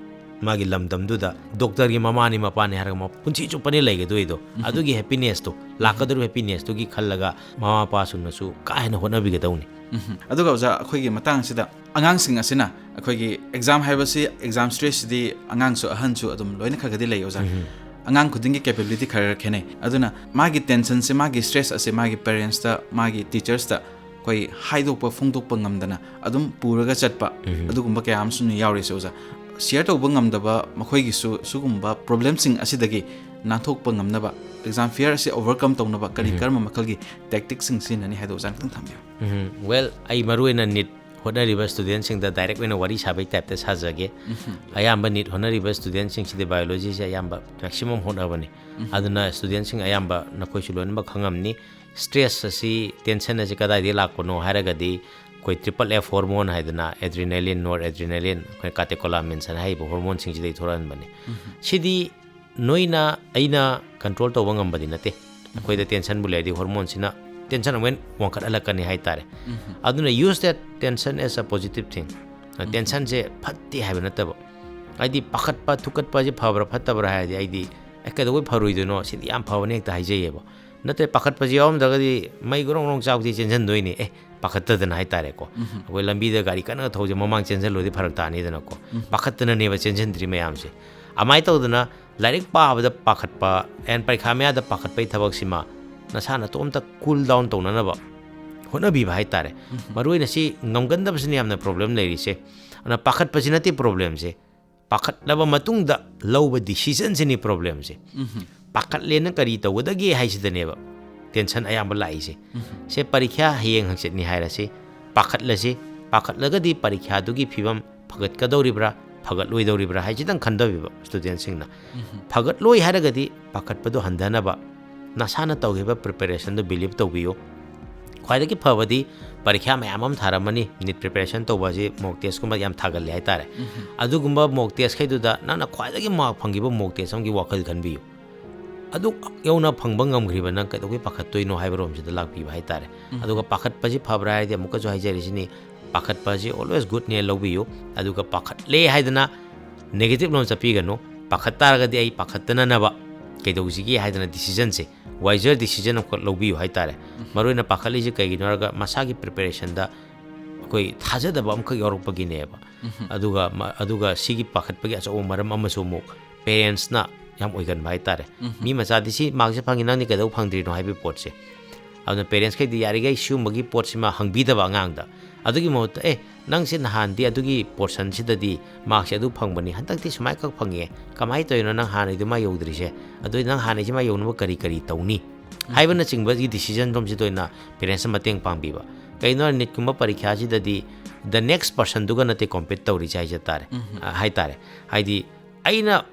ꯃꯥꯒꯤ ꯂꯝꯗꯝꯗꯨꯗ ꯗꯣꯛꯇꯔꯒꯤ ꯃꯃꯥꯅꯤ ꯃꯄꯥꯅꯤ ꯍꯥꯏꯔꯒ ꯃꯥ ꯄꯨꯟꯁꯤ ꯆꯨꯞꯄꯅꯤ ꯂꯩꯒꯗꯣꯏꯗꯣ꯫ ꯑꯗꯨꯒꯤ ꯍꯦꯄꯤꯅꯦꯁꯇꯣ, ꯂꯥꯛꯀꯗꯧꯔꯤꯕ ꯍꯦꯄꯤꯅꯦꯁꯇꯨꯒꯤ ꯈꯜꯂꯒ ꯃꯃꯥ ꯃꯄꯥꯁꯤꯡꯅꯁꯨ ꯀꯥ ꯍꯦꯟꯅ ꯍꯣꯠꯅꯕꯤꯒꯗꯧꯅꯤ꯫ ꯎꯝ꯫ ꯑꯗꯨꯒ ꯑꯣꯖꯥ, ꯑꯩꯈꯣꯏꯒꯤ ꯃꯇꯥꯡ ꯑꯁꯤꯗ ꯑꯉꯥꯡꯁꯤꯡ ꯑꯁꯤꯅ ꯑꯩꯈꯣꯏꯒꯤ ꯑꯦꯛꯖꯥꯝ ꯍꯥꯏꯕꯁꯤ, ꯑꯦꯛꯖꯥꯝ ꯁ꯭ꯇ꯭ꯔꯦꯁꯁꯤꯗꯤ ꯑꯉꯥꯡꯁꯨ ꯑꯍꯟꯁꯨ ꯑꯗꯨꯝ ꯂꯣꯏꯅ ꯈꯔ ꯈꯔꯗꯤ ꯂꯩ ꯑꯣꯖꯥ꯫ ꯑꯉꯥꯡ ꯈꯨꯗꯤꯡꯒꯤ ꯀꯦꯄꯦꯕꯤꯂꯤꯇꯤ ꯈꯔ ꯈꯔ ꯈꯦꯠꯅꯩ꯫ ꯑꯗꯨꯅ ꯃꯥꯒꯤ ꯇꯦꯟꯁꯟꯁꯦ, ꯃꯥꯒꯤ ꯁ꯭ꯇ꯭ꯔꯦꯁ ꯑꯁꯦ ꯃꯥꯒꯤ ꯄꯦꯔꯦꯟꯁꯇ, ꯃꯥꯒꯤ ꯇꯤꯆꯔꯁꯇ ꯑꯩꯈꯣꯏ ꯍꯥꯏꯗꯣꯛꯄ ꯐꯣꯡꯗꯣꯛꯄ ꯉꯝꯗꯅ ꯑꯗꯨꯝ ꯄꯨꯔꯒ ꯆꯠꯄ, ꯑꯗꯨꯒꯨꯝꯕ ꯀꯌꯥ ꯑꯃꯁꯨ ꯌꯥꯎꯔꯤꯁꯦ ꯑꯣꯖꯥ꯫ ꯁꯤꯌꯔ ꯇꯧꯕ ꯉꯝꯗꯕ ꯃꯈꯣꯏꯒꯤꯁꯨ ꯁꯤꯒꯨꯝꯕ ꯄ꯭ꯔꯣꯕ꯭ꯂꯦꯝꯁꯤꯡ ꯑꯁꯤꯗꯒꯤ ꯅꯥꯟꯊꯣꯛꯄ ꯉꯝꯅꯕ, ꯑꯦꯛꯖꯥꯝ ꯐꯤꯌꯔ ꯑꯁꯤ ꯑꯣꯚꯔꯀꯝ ꯇꯧꯅꯕ ꯀꯔꯤ ꯀꯔꯝꯕ ꯃꯈꯜꯒꯤ ꯇꯦꯛꯇꯤꯛꯁꯤꯡ ꯁꯤꯖꯤꯟꯅꯅꯤ ꯍꯥꯏꯗꯣ ꯑꯣꯖꯥ ꯈꯤꯇꯪ ꯊꯝꯕꯤꯌꯨ꯫ ꯎꯝ, ꯋꯦꯜ, ꯑꯩ ꯃꯔꯨ ꯑꯣꯏꯅ ꯅꯤꯠ ꯍꯣꯠꯅꯔꯤꯕ ꯁ꯭ꯇꯨꯗꯦꯟꯁꯤꯡꯗ ꯗꯥꯏꯔꯦꯛ ꯑꯣꯏꯅ ꯋꯥꯔꯤ ꯁꯥꯕꯩ ꯇꯥꯏꯞꯇ ꯁꯥꯖꯒꯦ꯫ ꯑꯌꯥꯝꯕ ꯅꯤꯠ ꯍꯣꯠꯅꯔꯤꯕ ꯁ꯭ꯇꯨꯗꯦꯟꯁꯤꯡꯁꯤꯗꯤ ꯕꯥꯏꯑꯣꯂꯣꯖꯤꯁꯦ ꯑꯌꯥꯝꯕ ꯃꯦꯛꯁꯤꯃꯝ ꯍꯣꯠꯅꯕꯅꯤ꯫ ꯑꯗꯨꯅ ꯁ꯭ꯇꯨꯗꯦꯟꯁꯤꯡ ꯑꯌꯥꯝꯕ ꯅꯈꯣꯏꯁꯨ ꯂꯣꯏꯅꯃꯛ ꯈꯪꯉꯝꯅꯤ, ꯁ꯭ꯇ꯭ꯔꯦꯁ ꯑꯁꯤ, ꯇꯦꯟꯁꯟ ꯑꯁꯤ ꯀꯗꯥꯏꯗꯒꯤ ꯂꯥꯛꯄꯅꯣ ꯍꯥꯏꯔꯒꯗꯤ, ꯑꯩꯈꯣꯏ ꯇ꯭ꯔꯤꯄꯜ ꯑꯦꯐ ꯍꯣꯔꯃꯣꯟ ꯍꯥꯏꯗꯅ, ꯑꯦꯗ꯭ꯔꯤꯅꯦꯂꯤꯟ, ꯅꯣꯔ ꯑꯦꯗ꯭ꯔꯤꯅꯦꯂꯤꯟ, ꯑꯩꯈꯣꯏ ꯀꯥꯇꯦꯀꯣꯂꯥꯃꯤꯟꯁ ꯍꯥꯏꯅ ꯍꯥꯏꯔꯤꯕ ꯍꯣꯔꯃꯣꯟꯁꯤꯡꯁꯤꯗꯒꯤ ꯊꯣꯛꯂꯛꯍꯟꯕꯅꯤ꯫ ꯁꯤꯗꯤ ꯅꯣꯏꯅ, ꯑꯩꯅ ꯀꯟꯇ꯭ꯔꯣꯜ ꯇꯧꯕ ꯉꯝꯕꯗꯤ ꯅꯠꯇꯦ꯫ ꯑꯩꯈꯣꯏꯗ ꯇꯦꯟꯁꯟꯕꯨ ꯂꯩꯔꯗꯤ ꯍꯣꯔꯃꯣꯟꯁꯤꯅ ꯇꯦꯟꯁꯟ ꯑꯃꯨꯛ ꯍꯦꯟꯅ ꯋꯥꯡꯈꯠꯍꯜꯂꯛꯀꯅꯤ ꯍꯥꯏꯇꯥꯔꯦ꯫ ꯑꯗꯨꯅ use that tension as a positive thing꯫ ꯇꯦꯟꯁꯟꯁꯦ ꯐꯠꯇꯦ ꯍꯥꯏꯕ ꯅꯠꯇꯕ, ꯍꯥꯏꯗꯤ ꯄꯥꯈꯠꯄ ꯊꯨꯀꯠꯄꯁꯦ ꯐꯕ꯭ꯔꯥ ꯐꯠꯇꯕ꯭ꯔꯥ ꯍꯥꯏꯔꯗꯤ, ꯑꯩꯗꯤ "ꯑꯦ, ꯀꯩꯗꯧꯕꯩ ꯐꯔꯣꯏꯗꯣꯏꯅꯣ? ꯁꯤꯗꯤ ꯌꯥꯝ ꯐꯕꯅꯦ" ꯍꯦꯛꯇ ꯍꯥꯏꯖꯩꯌꯦꯕ꯫ ꯅꯠꯇ꯭ꯔꯦ, ꯄꯥꯈꯠꯄꯁꯦ ꯌꯥꯎꯔꯝꯗ꯭ꯔꯒꯗꯤ ꯃꯩ ꯒ꯭ꯔꯣꯡ ꯒ꯭ꯔꯣꯡ ꯆꯥꯛꯄꯗꯤ ꯆꯦꯟꯁꯤꯟꯗꯣꯏꯅꯦ꯫ ꯑꯦ, ꯄꯥꯈꯠꯇꯗꯅ ꯍꯥꯏꯇꯥꯔꯦꯀꯣ꯫ ꯑꯩꯈꯣꯏ ꯂꯝꯕꯤꯗ ꯒꯥꯔꯤ ꯀꯟꯅ ꯊꯧꯁꯦ ꯃꯃꯥꯡ ꯆꯦꯟꯁꯤꯜꯂꯨꯔꯗꯤ ꯐꯔꯛ ꯇꯥꯅꯤꯗꯅꯀꯣ꯫ ꯄꯥꯈꯠꯇꯅꯅꯦꯕ ꯆꯦꯟꯁꯤꯟꯗ꯭ꯔꯤ ꯃꯌꯥꯝꯁꯦ꯫ ꯑꯗꯨꯃꯥꯏꯅ ꯇꯧꯗꯅ ꯂꯥꯏꯔꯤꯛ ꯄꯥꯕꯗ ꯄꯥꯈꯠꯄ, ꯑꯦꯟ ꯄꯔꯤꯈꯥ ꯃꯌꯥꯗ ꯄꯥꯈꯠꯄꯒꯤ ꯊꯕꯛꯁꯤꯃ ꯅꯁꯥ ꯅꯇꯣꯝꯇ ꯀꯨꯜ ꯗꯥꯎꯟ ꯇꯧꯅꯅꯕ ꯍꯣꯠꯅꯕꯤꯕ ꯍꯥꯏꯇꯥꯔꯦ꯫ ꯃꯔꯨꯑꯣꯏꯅ ꯁꯤ ꯉꯝꯒꯟꯗꯕꯁꯤꯅ ꯌꯥꯝꯅ ꯄ꯭ꯔꯣꯕ꯭ꯂꯦꯝ ꯂꯩꯔꯤꯁꯦ꯫ ꯑꯗꯨꯅ ꯄꯥꯈꯠꯄꯁꯤ ꯅꯠꯇꯦ problemꯁꯦ, ꯄꯥꯈꯠꯂꯕ ꯃꯇꯨꯡꯗ ꯂꯧꯕ decisionꯁꯤꯅꯤ problemꯁꯦ꯫ ꯄꯥꯈꯠꯂꯦꯅ ꯀꯔꯤ ꯇꯧꯒꯗꯒꯦ ꯍꯥꯏꯁꯤꯗꯅꯦꯕ tension ꯑꯌꯥꯝꯕ ꯂꯥꯛꯏꯁꯦ꯫ ꯁꯦ ꯄꯔꯤꯈ꯭ꯌꯥ ꯍꯌꯦꯡ ꯍꯪꯆꯤꯠꯅꯤ ꯍꯥꯏꯔꯁꯤ, ꯄꯥꯈꯠꯂꯁꯤ꯫ ꯄꯥꯈꯠꯂꯒꯗꯤ ꯄꯔꯤꯈ꯭ꯌꯥꯗꯨꯒꯤ ꯐꯤꯕꯝ ꯐꯒꯠꯀꯗꯧꯔꯤꯕ꯭ꯔꯥ ꯐꯒꯠꯂꯣꯏꯗꯧꯔꯤꯕ꯭ꯔꯥ ꯍꯥꯏꯁꯤꯗꯪ ꯈꯟꯗꯕꯤꯕ studentꯁꯤꯡꯅ꯫ ꯐꯒꯠꯂꯣꯏ ꯍꯥꯏꯔꯒꯗꯤ ꯄꯥꯈꯠꯄꯗꯣ ꯍꯟꯊꯅꯕ ꯅꯁꯥꯅ ꯇꯧꯈꯤꯕ preparationꯗꯣ believe ꯇꯧꯕꯤꯌꯨ꯫ ꯈ꯭ꯋꯥꯏꯗꯒꯤ ꯐꯕꯗꯤ ꯄꯔꯤꯈ꯭ꯌꯥ ꯃꯌꯥꯝ ꯑꯃ ꯊꯥꯔꯝꯃꯅꯤ, NEET preparation ꯇꯧꯕ ꯑꯁꯤ mock testꯀꯨꯝꯕ ꯌꯥꯝ ꯊꯥꯒꯜꯂꯦ ꯍꯥꯏꯇꯥꯔꯦ꯫ ꯑꯗꯨꯒꯨꯝꯕ mock testꯈꯩꯗꯨꯗ ꯅꯪꯅ ꯈ꯭ꯋꯥꯏꯗꯒꯤ mark ꯐꯪꯈꯤꯕ mock test ꯑꯃꯒꯤ ꯋꯥꯈꯜ ꯈꯟꯕꯤꯌꯨ꯫ ꯑꯗꯨ ꯌꯧꯅ ꯐꯪꯕ ꯉꯝꯈ꯭ꯔꯤꯕ ꯅꯪ ꯀꯩꯗꯧꯕꯩ ꯄꯥꯈꯠꯇꯣꯏꯅꯣ ꯍꯥꯏꯕ ꯔꯣꯝꯁꯤꯗ ꯂꯥꯛꯄꯤꯕ ꯍꯥꯏꯇꯥꯔꯦ꯫ ꯑꯗꯨꯒ ꯄꯥꯈꯠꯄꯁꯤ ꯐꯕ꯭ꯔꯥ ꯍꯥꯏꯔꯗꯤ ꯑꯃꯨꯛꯀꯁꯨ ꯍꯥꯏꯖꯔꯤꯁꯤꯅꯤ, ꯄꯥꯈꯠꯄꯁꯤ always goodꯅꯦ ꯂꯧꯕꯤꯌꯨ꯫ ꯑꯗꯨꯒ ꯄꯥꯈꯠꯂꯦ ꯍꯥꯏꯗꯅ negative ꯂꯣꯝ ꯆꯠꯄꯤꯒꯅꯨ꯫ ꯄꯥꯈꯠ ꯇꯥꯔꯒꯗꯤ ꯑꯩ ꯄꯥꯈꯠꯇꯅꯅꯕ ꯀꯩꯗꯧꯁꯤꯒꯦ ꯍꯥꯏꯗꯅ decisionꯁꯦ, wiser decision ꯑꯃꯈꯛ ꯂꯧꯕꯤꯌꯨ ꯍꯥꯏꯇꯥꯔꯦ꯫ ꯃꯔꯨꯑꯣꯏꯅ ꯄꯥꯈꯠꯂꯤꯁꯦ ꯀꯩꯒꯤꯅꯣ ꯍꯥꯏꯔꯒ ꯃꯁꯥꯒꯤ preparationꯗ ꯑꯩꯈꯣꯏ ꯊꯥꯖꯗꯕ ꯑꯃꯈꯛ ꯌꯥꯎꯔꯛꯄꯒꯤꯅꯦꯕ꯫ ꯑꯗꯨꯒ ꯃ-, ꯑꯗꯨꯒ ꯁꯤꯒꯤ ꯄꯥꯈꯠꯄꯒꯤ ꯑꯆꯧꯕ ꯃꯔꯝ ꯑꯃꯁꯨ ꯑꯃꯨꯛ parentsꯅ ꯌꯥꯝ ꯑꯣꯏꯒꯟꯕ ꯍꯥꯏꯇꯥꯔꯦ꯫ ꯃꯤ ꯃꯆꯥꯗꯤ ꯁꯤ markꯁꯦ ꯐꯪꯉꯤ, ꯅꯪꯗꯤ ꯀꯩꯗꯧ ꯐꯪꯗ꯭ꯔꯤꯅꯣ ꯍꯥꯏꯕꯒꯤ ꯄꯣꯠꯁꯦ꯫ ꯑꯗꯨꯅ parentsꯈꯩꯗꯤ ꯌꯥꯔꯤꯈꯩ ꯁꯤꯒꯨꯝꯕꯒꯤ ꯄꯣꯠꯁꯤꯃ ꯍꯪꯕꯤꯗꯕ ꯑꯉꯥꯡꯗ꯫ ꯑꯗꯨꯒꯤ ꯃꯍꯨꯠꯇ, "ꯑꯦ, ꯅꯪꯁꯦ ꯅꯍꯥꯟꯗꯤ ꯑꯗꯨꯒꯤ portionꯁꯤꯗꯗꯤ markꯁꯦ ꯑꯗꯨ ꯐꯪꯕꯅꯤ, ꯍꯟꯗꯛꯇꯤ ꯁꯨꯃꯥꯏꯅ ꯈꯛ ꯐꯪꯉꯦ, ꯀꯃꯥꯏꯅ ꯇꯧꯔꯤꯅꯣ ꯅꯪ ꯍꯥꯟꯅꯩꯗꯨ ꯃꯥ ꯌꯧꯗ꯭ꯔꯤꯁꯦ? ꯑꯗꯨ ꯅꯪ ꯍꯥꯟꯅꯩꯁꯦ ꯃꯥ ꯌꯧꯅꯕ ꯀꯔꯤ ꯀꯔꯤ ꯇꯧꯅꯤ?" ꯍꯥꯏꯕꯅꯆꯤꯡꯕꯒꯤ decision ꯔꯣꯝꯁꯤꯗ ꯑꯣꯏꯅ parentsꯅ ꯃꯇꯦꯡ ꯄꯥꯡꯕꯤꯕ꯫ ꯀꯩꯅꯣ, NEETꯀꯨꯝꯕ ꯄꯔꯤꯈ꯭ꯌꯥꯁꯤꯗꯗꯤ the next personꯗꯨꯒ ꯅꯠꯇꯦ compete ꯇꯧꯔꯤꯁꯦ ꯍꯥꯏꯖ ꯇꯥꯔꯦ꯫ ꯑ, ꯍꯥꯏꯇꯥꯔꯦ꯫ ꯍꯥꯏꯗꯤ ꯑꯩꯅ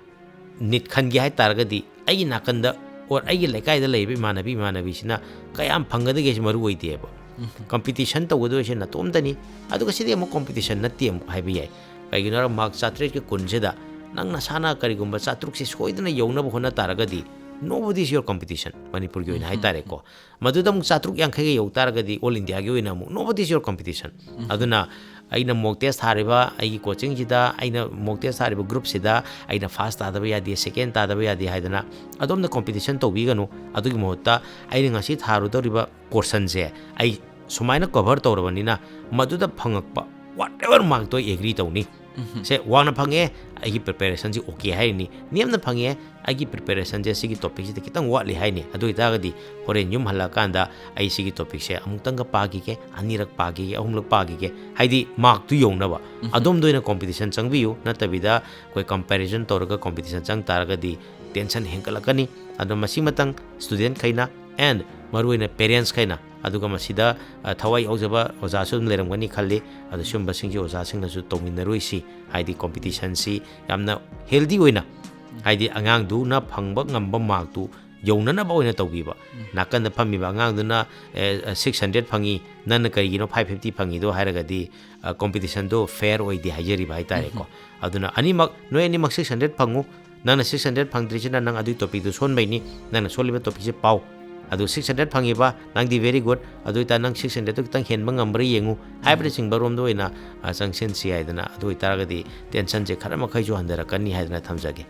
NEET ꯈꯟꯒꯦ ꯍꯥꯏ ꯇꯥꯔꯒꯗꯤ ꯑꯩꯒꯤ ꯅꯥꯀꯟꯗ or ꯑꯩꯒꯤ ꯂꯩꯀꯥꯏꯗ ꯂꯩꯔꯤꯕ ꯏꯃꯥꯟꯅꯕꯤ ꯏꯃꯥꯟꯅꯕꯤꯁꯤꯅ ꯀꯌꯥꯝ ꯐꯪꯒꯗꯒꯦꯁꯤ ꯃꯔꯨ ꯑꯣꯏꯗꯦꯕ꯫ Competition ꯇꯧꯒꯗꯣꯏꯁꯦ ꯅꯇꯣꯝꯇꯅꯤ꯫ ꯑꯗꯨꯒ ꯁꯤꯗꯤ ꯑꯃꯨꯛ competition ꯅꯠꯇꯦ ꯑꯃꯨꯛ ꯍꯥꯏꯕ ꯌꯥꯏ꯫ ꯀꯩꯒꯤꯅꯣ ꯍꯥꯏꯔꯒ mark ꯆꯥꯇ꯭ꯔꯦꯠꯀꯤ ꯀꯨꯟꯁꯤꯗ ꯅꯪ ꯅꯁꯥꯅ ꯀꯔꯤꯒꯨꯝꯕ ꯆꯥꯇ꯭ꯔꯨꯛꯁꯦ ꯁꯣꯏꯗꯅ ꯌꯧꯅꯕ ꯍꯣꯠꯅ ꯇꯥꯔꯒꯗꯤ nobody is your competition, ꯃꯅꯤꯄꯨꯔꯒꯤ ꯑꯣꯏꯅ ꯍꯥꯏꯇꯥꯔꯦꯀꯣ꯫ ꯃꯗꯨꯗ ꯑꯃꯨꯛ ꯆꯥꯇ꯭ꯔꯨꯛ ꯌꯥꯡꯈꯩꯒ ꯌꯧ ꯇꯥꯔꯒꯗꯤ all Indiaꯒꯤ ꯑꯣꯏꯅ ꯑꯃꯨꯛ nobody is your competition꯫ ꯑꯗꯨꯅ ꯑꯩꯅ mock test ꯊꯥꯔꯤꯕ ꯑꯩꯒꯤ coachingꯁꯤꯗ, ꯑꯩꯅ mock test ꯊꯥꯔꯤꯕ groupꯁꯤꯗ ꯑꯩꯅ first ꯇꯥꯗꯕ ꯌꯥꯗꯦ, second ꯇꯥꯗꯕ ꯌꯥꯗꯦ ꯍꯥꯏꯗꯅ ꯑꯗꯣꯝꯅ competition ꯇꯧꯕꯤꯒꯅꯨ꯫ ꯑꯗꯨꯒꯤ ꯃꯍꯨꯠꯇ ꯑꯩꯅ ꯉꯁꯤ ꯊꯥꯔꯨꯗꯧꯔꯤꯕ portionꯁꯦ ꯑꯩ ꯁꯨꯃꯥꯏꯅ cover ꯇꯧꯔꯕꯅꯤꯅ ꯃꯗꯨꯗ ꯐꯪꯉꯛꯄ whatever markꯇꯣ ꯑꯩ agree ꯇꯧꯅꯤ꯫ ꯁꯦ ꯋꯥꯡꯅ ꯐꯪꯉꯦ, ꯑꯩꯒꯤ ꯄ꯭ꯔꯤꯄꯦꯔꯦꯁꯟꯁꯤ ꯑꯣꯀꯦ ꯍꯥꯏꯔꯤꯅꯤ꯫ ꯅꯦꯝꯅ ꯐꯪꯉꯦ, ꯑꯩꯒꯤ ꯄ꯭ꯔꯤꯄꯦꯔꯦꯁꯟꯁꯦ ꯁꯤꯒꯤ ꯇꯣꯄꯤꯛꯁꯤꯗ ꯈꯤꯇꯪ ꯋꯥꯠꯂꯤ ꯍꯥꯏꯅꯤ꯫ ꯑꯗꯨ ꯑꯣꯏꯇꯥꯔꯒꯗꯤ ꯍꯣꯔꯦꯟ ꯌꯨꯝ ꯍꯜꯂꯛꯑꯀꯥꯟꯗ ꯑꯩ ꯁꯤꯒꯤ ꯇꯣꯄꯤꯛꯁꯦ ꯑꯃꯨꯛꯇꯪꯒ ꯄꯥꯈꯤꯒꯦ, ꯑꯅꯤꯔꯛ ꯄꯥꯈꯤꯒꯦ, ꯑꯍꯨꯝꯂꯛ ꯄꯥꯈꯤꯒꯦ, ꯍꯥꯏꯗꯤ ꯃꯥꯔꯛꯇꯨ ꯌꯧꯅꯕ꯫ ꯑꯗꯣꯝꯗ ꯑꯣꯏꯅ ꯀꯣꯝꯄꯤꯇꯤꯁꯟ ꯆꯪꯕꯤꯌꯨ, ꯅꯠꯇꯕꯤꯗ ꯑꯩꯈꯣꯏ ꯀꯝꯄꯦꯔꯤꯖꯟ ꯇꯧꯔꯒ ꯀꯣꯝꯄꯤꯇꯤꯁꯟ ꯆꯪ ꯇꯥꯔꯒꯗꯤ ꯇꯦꯟꯁꯟ ꯍꯦꯟꯒꯠꯂꯛꯀꯅꯤ꯫ ꯑꯗꯣ ꯃꯁꯤꯃꯇꯪ ꯁ꯭ꯇꯨꯗꯦꯟꯠꯈꯩꯅ and ꯃꯔꯨꯑꯣꯏꯅ ꯄꯦꯔꯦꯟꯁꯈꯩꯅ, ꯑꯗꯨꯒ ꯃꯁꯤꯗ, ꯑ, ꯊꯋꯥꯏ ꯌꯥꯎꯖꯕ ꯑꯣꯖꯥꯁꯨ ꯑꯗꯨꯝ ꯂꯩꯔꯝꯒꯅꯤ ꯈꯜꯂꯤ꯫ ꯑꯗꯣ ꯁꯤꯒꯨꯝꯕꯁꯤꯡꯁꯤ ꯑꯣꯖꯥꯁꯤꯡꯅꯁꯨ ꯇꯧꯃꯤꯟꯅꯔꯣꯏꯁꯤ꯫ ꯍꯥꯏꯗꯤ ꯀꯣꯝꯄꯤꯇꯤꯁꯟꯁꯤ ꯌꯥꯝꯅ ꯍꯦꯜꯗꯤ ꯑꯣꯏꯅ, ꯍꯥꯏꯗꯤ ꯑꯉꯥꯡꯗꯨꯅ ꯐꯪꯕ ꯉꯝꯕ ꯃꯥꯔꯛꯇꯨ ꯌꯧꯅꯅꯕ ꯑꯣꯏꯅ ꯇꯧꯕꯤꯕ꯫ ꯅꯥꯀꯟꯗ ꯐꯝꯃꯤꯕ ꯑꯉꯥꯡꯗꯨꯅ, ꯑꯦ, six hundred ꯐꯪꯉꯤ, ꯅꯪꯅ ꯀꯔꯤꯒꯤꯅꯣ five fifty ꯐꯪꯉꯤꯗꯣ ꯍꯥꯏꯔꯒꯗꯤ, ꯑ, ꯀꯣꯝꯄꯤꯇꯤꯁꯟꯗꯣ ꯐꯦꯌꯔ ꯑꯣꯏꯗꯦ ꯍꯥꯏꯖꯔꯤꯕ ꯍꯥꯏꯇꯥꯔꯦꯀꯣ꯫ ꯑꯗꯨꯅ ꯑꯅꯤꯃꯛ, ꯅꯣꯏ ꯑꯅꯤꯃꯛ six hundred ꯐꯪꯉꯨ, ꯅꯪꯅ six hundred ꯐꯪꯗ꯭ꯔꯤꯁꯤꯅ ꯅꯪ ꯑꯗꯨꯒꯤ ꯇꯣꯄꯤꯛꯇꯨ ꯁꯣꯟꯕꯩꯅꯤ, ꯅꯪꯅ ꯁꯣꯜꯂꯤꯕ ꯇꯣꯄꯤꯛꯁꯦ ꯄꯥꯎ꯫ ꯑꯗꯨ six hundred ꯐꯪꯉꯤꯕ, ꯅꯪꯗꯤ very good, ꯑꯗꯨ ꯑꯣꯏꯇꯥꯔꯗꯤ ꯅꯪ six hundredꯇꯨ ꯈꯤꯇꯪ ꯍꯦꯟꯕ ꯉꯝꯕ꯭ꯔꯥ ꯌꯦꯡꯉꯨ ꯍꯥꯏꯕꯅꯆꯤꯡꯕ ꯔꯣꯝꯗ ꯑꯣꯏꯅ, ꯑ, ꯆꯪꯁꯤꯟꯁꯤ ꯍꯥꯏꯗꯅ꯫ ꯑꯗꯨ ꯑꯣꯏꯇꯥꯔꯒꯗꯤ ꯇꯦꯟꯁꯟꯁꯦ ꯈꯔ ꯃꯈꯩꯁꯨ ꯍꯟꯊꯔꯛꯀꯅꯤ ꯍꯥꯏꯗꯅ ꯊꯝꯖꯒꯦ꯫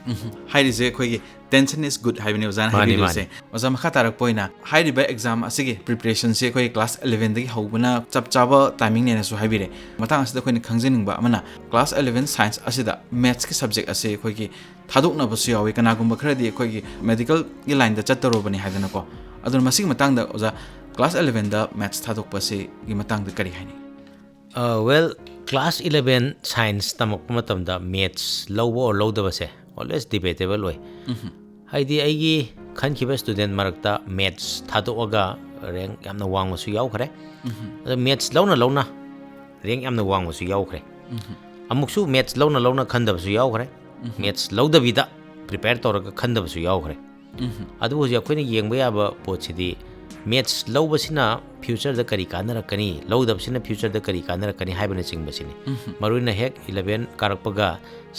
ꯎꯝ, ꯍꯥꯏꯔꯤꯁꯦ ꯑꯩꯈꯣꯏꯒꯤ tension is good ꯍꯥꯏꯕꯅꯦ ꯑꯣꯖꯥꯅ ꯃꯥꯅꯤ, ꯍꯥꯏꯕꯤꯔꯤꯁꯦ꯫ ꯃꯥꯅꯤ꯫ ꯑꯣꯖꯥ, ꯃꯈꯥ ꯇꯥꯔꯛꯄ ꯑꯣꯏꯅ ꯍꯥꯏꯔꯤꯕ ꯑꯦꯛꯖꯥꯝ ꯑꯁꯤꯒꯤ ꯄ꯭ꯔꯤꯄꯦꯔꯦꯁꯟꯁꯦ ꯑꯩꯈꯣꯏ class elevenꯗꯒꯤ ꯍꯧꯕꯅ ꯆꯞ ꯆꯥꯕ ꯇꯥꯏꯃꯤꯡꯅꯦꯅꯁꯨ ꯍꯥꯏꯕꯤꯔꯦ꯫ ꯃꯇꯥꯡ ꯑꯁꯤꯗ ꯑꯩꯈꯣꯏꯅ ꯈꯪꯖꯅꯤꯡꯕ ꯑꯃꯅ, class eleven science ꯑꯁꯤꯗ mathsꯀꯤ subject ꯑꯁꯤ ꯑꯩꯈꯣꯏꯒꯤ ꯊꯥꯗꯣꯛꯅꯕꯁꯨ ꯌꯥꯎꯏ꯫ ꯀꯅꯥꯒꯨꯝꯕ ꯈꯔꯗꯤ ꯑꯩꯈꯣꯏꯒꯤ medicalꯒꯤ lineꯗ ꯆꯠꯇꯧꯔꯕꯅꯤ ꯍꯥꯏꯗꯅꯀꯣ꯫ ꯑꯗꯨꯅ ꯃꯁꯤꯒꯤ ꯃꯇꯥꯡꯗ ꯑꯣꯖꯥ, class elevenꯗ maths ꯊꯥꯗꯣꯛꯄ ꯑꯁꯤꯒꯤ ꯃꯇꯥꯡꯗ ꯀꯔꯤ ꯍꯥꯏꯅꯤꯡꯉꯤ? ꯑ, well, class eleven science ꯇꯝꯃꯛꯄ ꯃꯇꯝꯗ maths ꯂꯧꯕ or ꯂꯧꯗꯕꯁꯦ always debatable ꯑꯣꯏ꯫ ꯎꯝꯍꯨꯝ꯫ ꯍꯥꯏꯗꯤ ꯑꯩꯒꯤ ꯈꯟꯈꯤꯕ ꯁ꯭ꯇꯨꯗꯦꯟꯠ ꯃꯔꯛꯇ maths ꯊꯥꯗꯣꯛꯑꯒ ꯔꯦꯡꯛ ꯌꯥꯝꯅ ꯋꯥꯡꯕꯁꯨ ꯌꯥꯎꯈ꯭ꯔꯦ꯫ ꯎꯝꯍꯨꯝ꯫ ꯑꯗ maths ꯂꯧꯅ ꯂꯧꯅ ꯔꯦꯡꯛ ꯌꯥꯝꯅ ꯋꯥꯡꯕꯁꯨ ꯌꯥꯎꯈ꯭ꯔꯦ꯫ ꯎꯝꯍꯨꯝ꯫ ꯑꯃꯨꯛꯁꯨ maths ꯂꯧꯅ ꯂꯧꯅ ꯈꯟꯗꯕꯁꯨ ꯌꯥꯎꯈ꯭ꯔꯦ꯫ ꯎꯝꯍꯨꯝ꯫ Maths ꯂꯧꯗꯕꯤꯗ prepare ꯇꯧꯔꯒ ꯈꯟꯗꯕꯁꯨ ꯌꯥꯎꯈ꯭ꯔꯦ꯫ ꯎꯝꯍꯨꯝ꯫ ꯑꯗꯨꯕꯨ ꯍꯧꯖꯤꯛ ꯑꯩꯈꯣꯏꯅ ꯌꯦꯡꯕ ꯌꯥꯕ ꯄꯣꯠꯁꯤꯗꯤ maths ꯂꯧꯕꯁꯤꯅ futureꯗ ꯀꯔꯤ ꯀꯥꯟꯅꯔꯛꯀꯅꯤ, ꯂꯧꯗꯕꯁꯤꯅ futureꯗ ꯀꯔꯤ ꯀꯥꯟꯅꯔꯛꯀꯅꯤ ꯍꯥꯏꯕꯅꯆꯤꯡꯕꯁꯤꯅꯤ꯫ ꯎꯝꯍꯨꯝ꯫ ꯃꯔꯨꯑꯣꯏꯅ ꯍꯦꯛ eleven ꯀꯥꯔꯛꯄꯒ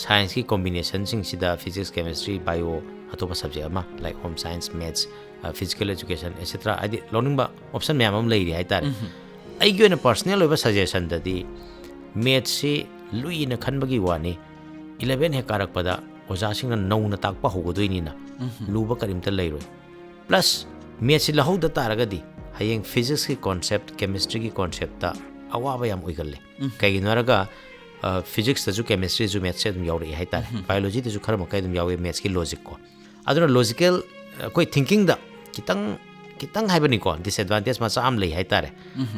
scienceꯀꯤ combinationꯁꯤꯡꯁꯤꯗ physics, chemistry, bio, ꯑꯇꯣꯞꯄ subject ꯑꯃ, like home science, maths, ꯑ, physical education, et cetera, ꯍꯥꯏꯗꯤ ꯂꯧꯅꯤꯡꯕ option ꯃꯌꯥꯝ ꯑꯃ ꯂꯩꯔꯤ ꯍꯥꯏꯇꯥꯔꯦ꯫ ꯎꯝꯍꯨꯝ꯫ ꯑꯩꯒꯤ ꯑꯣꯏꯅ personal ꯑꯣꯏꯕ suggestionꯗꯗꯤ mathsꯁꯤ ꯂꯨꯏꯅ ꯈꯟꯕꯒꯤ ꯋꯥꯅꯤ, eleven ꯍꯦꯛ ꯀꯥꯔꯛꯄꯗ ꯑꯣꯖꯥꯁꯤꯡꯅ ꯅꯧꯅ ꯇꯥꯛꯄ ꯍꯧꯒꯗꯣꯏꯅꯤꯅ ꯎꯝꯍꯨꯝ꯫ ꯂꯨꯕ ꯀꯔꯤꯝꯇ ꯂꯩꯔꯣꯏ꯫ Plus mathsꯁꯤ ꯂꯧꯍꯧꯗ ꯇꯥꯔꯒꯗꯤ ꯍꯌꯦꯡ physicsꯀꯤ concept, chemistryꯒꯤ conceptꯇ ꯑꯋꯥꯕ ꯌꯥꯝ ꯑꯣꯏꯒꯜꯂꯦ꯫ ꯎꯝ꯫ ꯀꯩꯒꯤꯅꯣ ꯍꯥꯏꯔꯒ ꯐꯤꯖꯤꯛꯁꯇꯁꯨ ꯀꯦꯃꯤꯁꯇ꯭ꯔꯤꯁꯨ ꯃꯦꯠꯁꯁꯦ ꯑꯗꯨꯝ ꯌꯥꯎꯔꯛꯏ ꯍꯥꯏꯇꯥꯔꯦ꯫ ꯕꯥꯏꯑꯣꯂꯣꯖꯤꯗꯁꯨ ꯈꯔ ꯃꯈꯩ ꯑꯗꯨꯝ ꯌꯥꯎꯋꯦ ꯃꯦꯠꯁꯀꯤ ꯂꯣꯖꯤꯛꯀꯣ꯫ ꯑꯗꯨꯅ ꯂꯣꯖꯤꯀꯦꯜ ꯑꯩꯈꯣꯏ ꯊꯤꯡꯀꯤꯡꯗ ꯈꯤꯇꯪ ꯈꯤꯇꯪ ꯍꯥꯏꯕꯅꯤꯀꯣ, ꯗꯤꯁꯑꯦꯗꯚꯥꯟꯇꯦꯖ ꯃꯆꯥ ꯑꯃ ꯂꯩ ꯍꯥꯏꯇꯥꯔꯦ꯫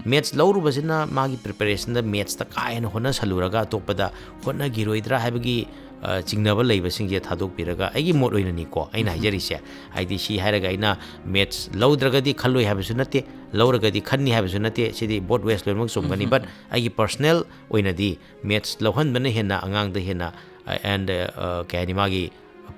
ꯃꯦꯠꯁ ꯂꯧꯔꯨꯕꯁꯤꯅ ꯃꯥꯒꯤ ꯄ꯭ꯔꯤꯄꯦꯔꯦꯁꯟꯗ ꯃꯦꯠꯁꯇ ꯀꯥ ꯍꯦꯟꯅ ꯍꯣꯠꯅꯁꯜꯂꯨꯔꯒ ꯑꯇꯣꯞꯄꯗ ꯍꯣꯠꯅꯈꯤꯔꯣꯏꯗ꯭ꯔꯥ ꯍꯥꯏꯕꯒꯤ ꯑ, ꯆꯤꯡꯅꯕ ꯂꯩꯕꯁꯤꯡꯁꯦ ꯊꯥꯗꯣꯛꯄꯤꯔꯒ, ꯑꯩꯒꯤ ꯃꯣꯠ ꯑꯣꯏꯅꯅꯤꯀꯣ ꯑꯩꯅ ꯍꯥꯏꯖꯔꯤꯁꯦ꯫ ꯍꯥꯏꯗꯤ ꯁꯤ ꯍꯥꯏꯔꯒ ꯑꯩꯅ ꯃꯦꯠꯁ ꯂꯧꯗ꯭ꯔꯒꯗꯤ ꯈꯜꯂꯣꯏ ꯍꯥꯏꯕꯁꯨ ꯅꯠꯇꯦ, ꯂꯧꯔꯒꯗꯤ ꯈꯟꯅꯤ ꯍꯥꯏꯕꯁꯨ ꯅꯠꯇꯦ꯫ ꯁꯤꯗꯤ ꯕꯣꯠ ꯋꯦꯁ ꯂꯣꯏꯅꯃꯛ ꯆꯨꯝꯒꯅꯤ꯫ ꯕꯠ ꯑꯩꯒꯤ ꯄꯔꯁꯅꯦꯜ ꯑꯣꯏꯅꯗꯤ ꯃꯦꯠꯁ ꯂꯧꯍꯟꯕꯅ ꯍꯦꯟꯅ ꯑꯉꯥꯡꯗ ꯍꯦꯟꯅ ꯑꯦꯟ ꯀꯩ ꯍꯥꯏꯅꯤ, ꯃꯥꯒꯤ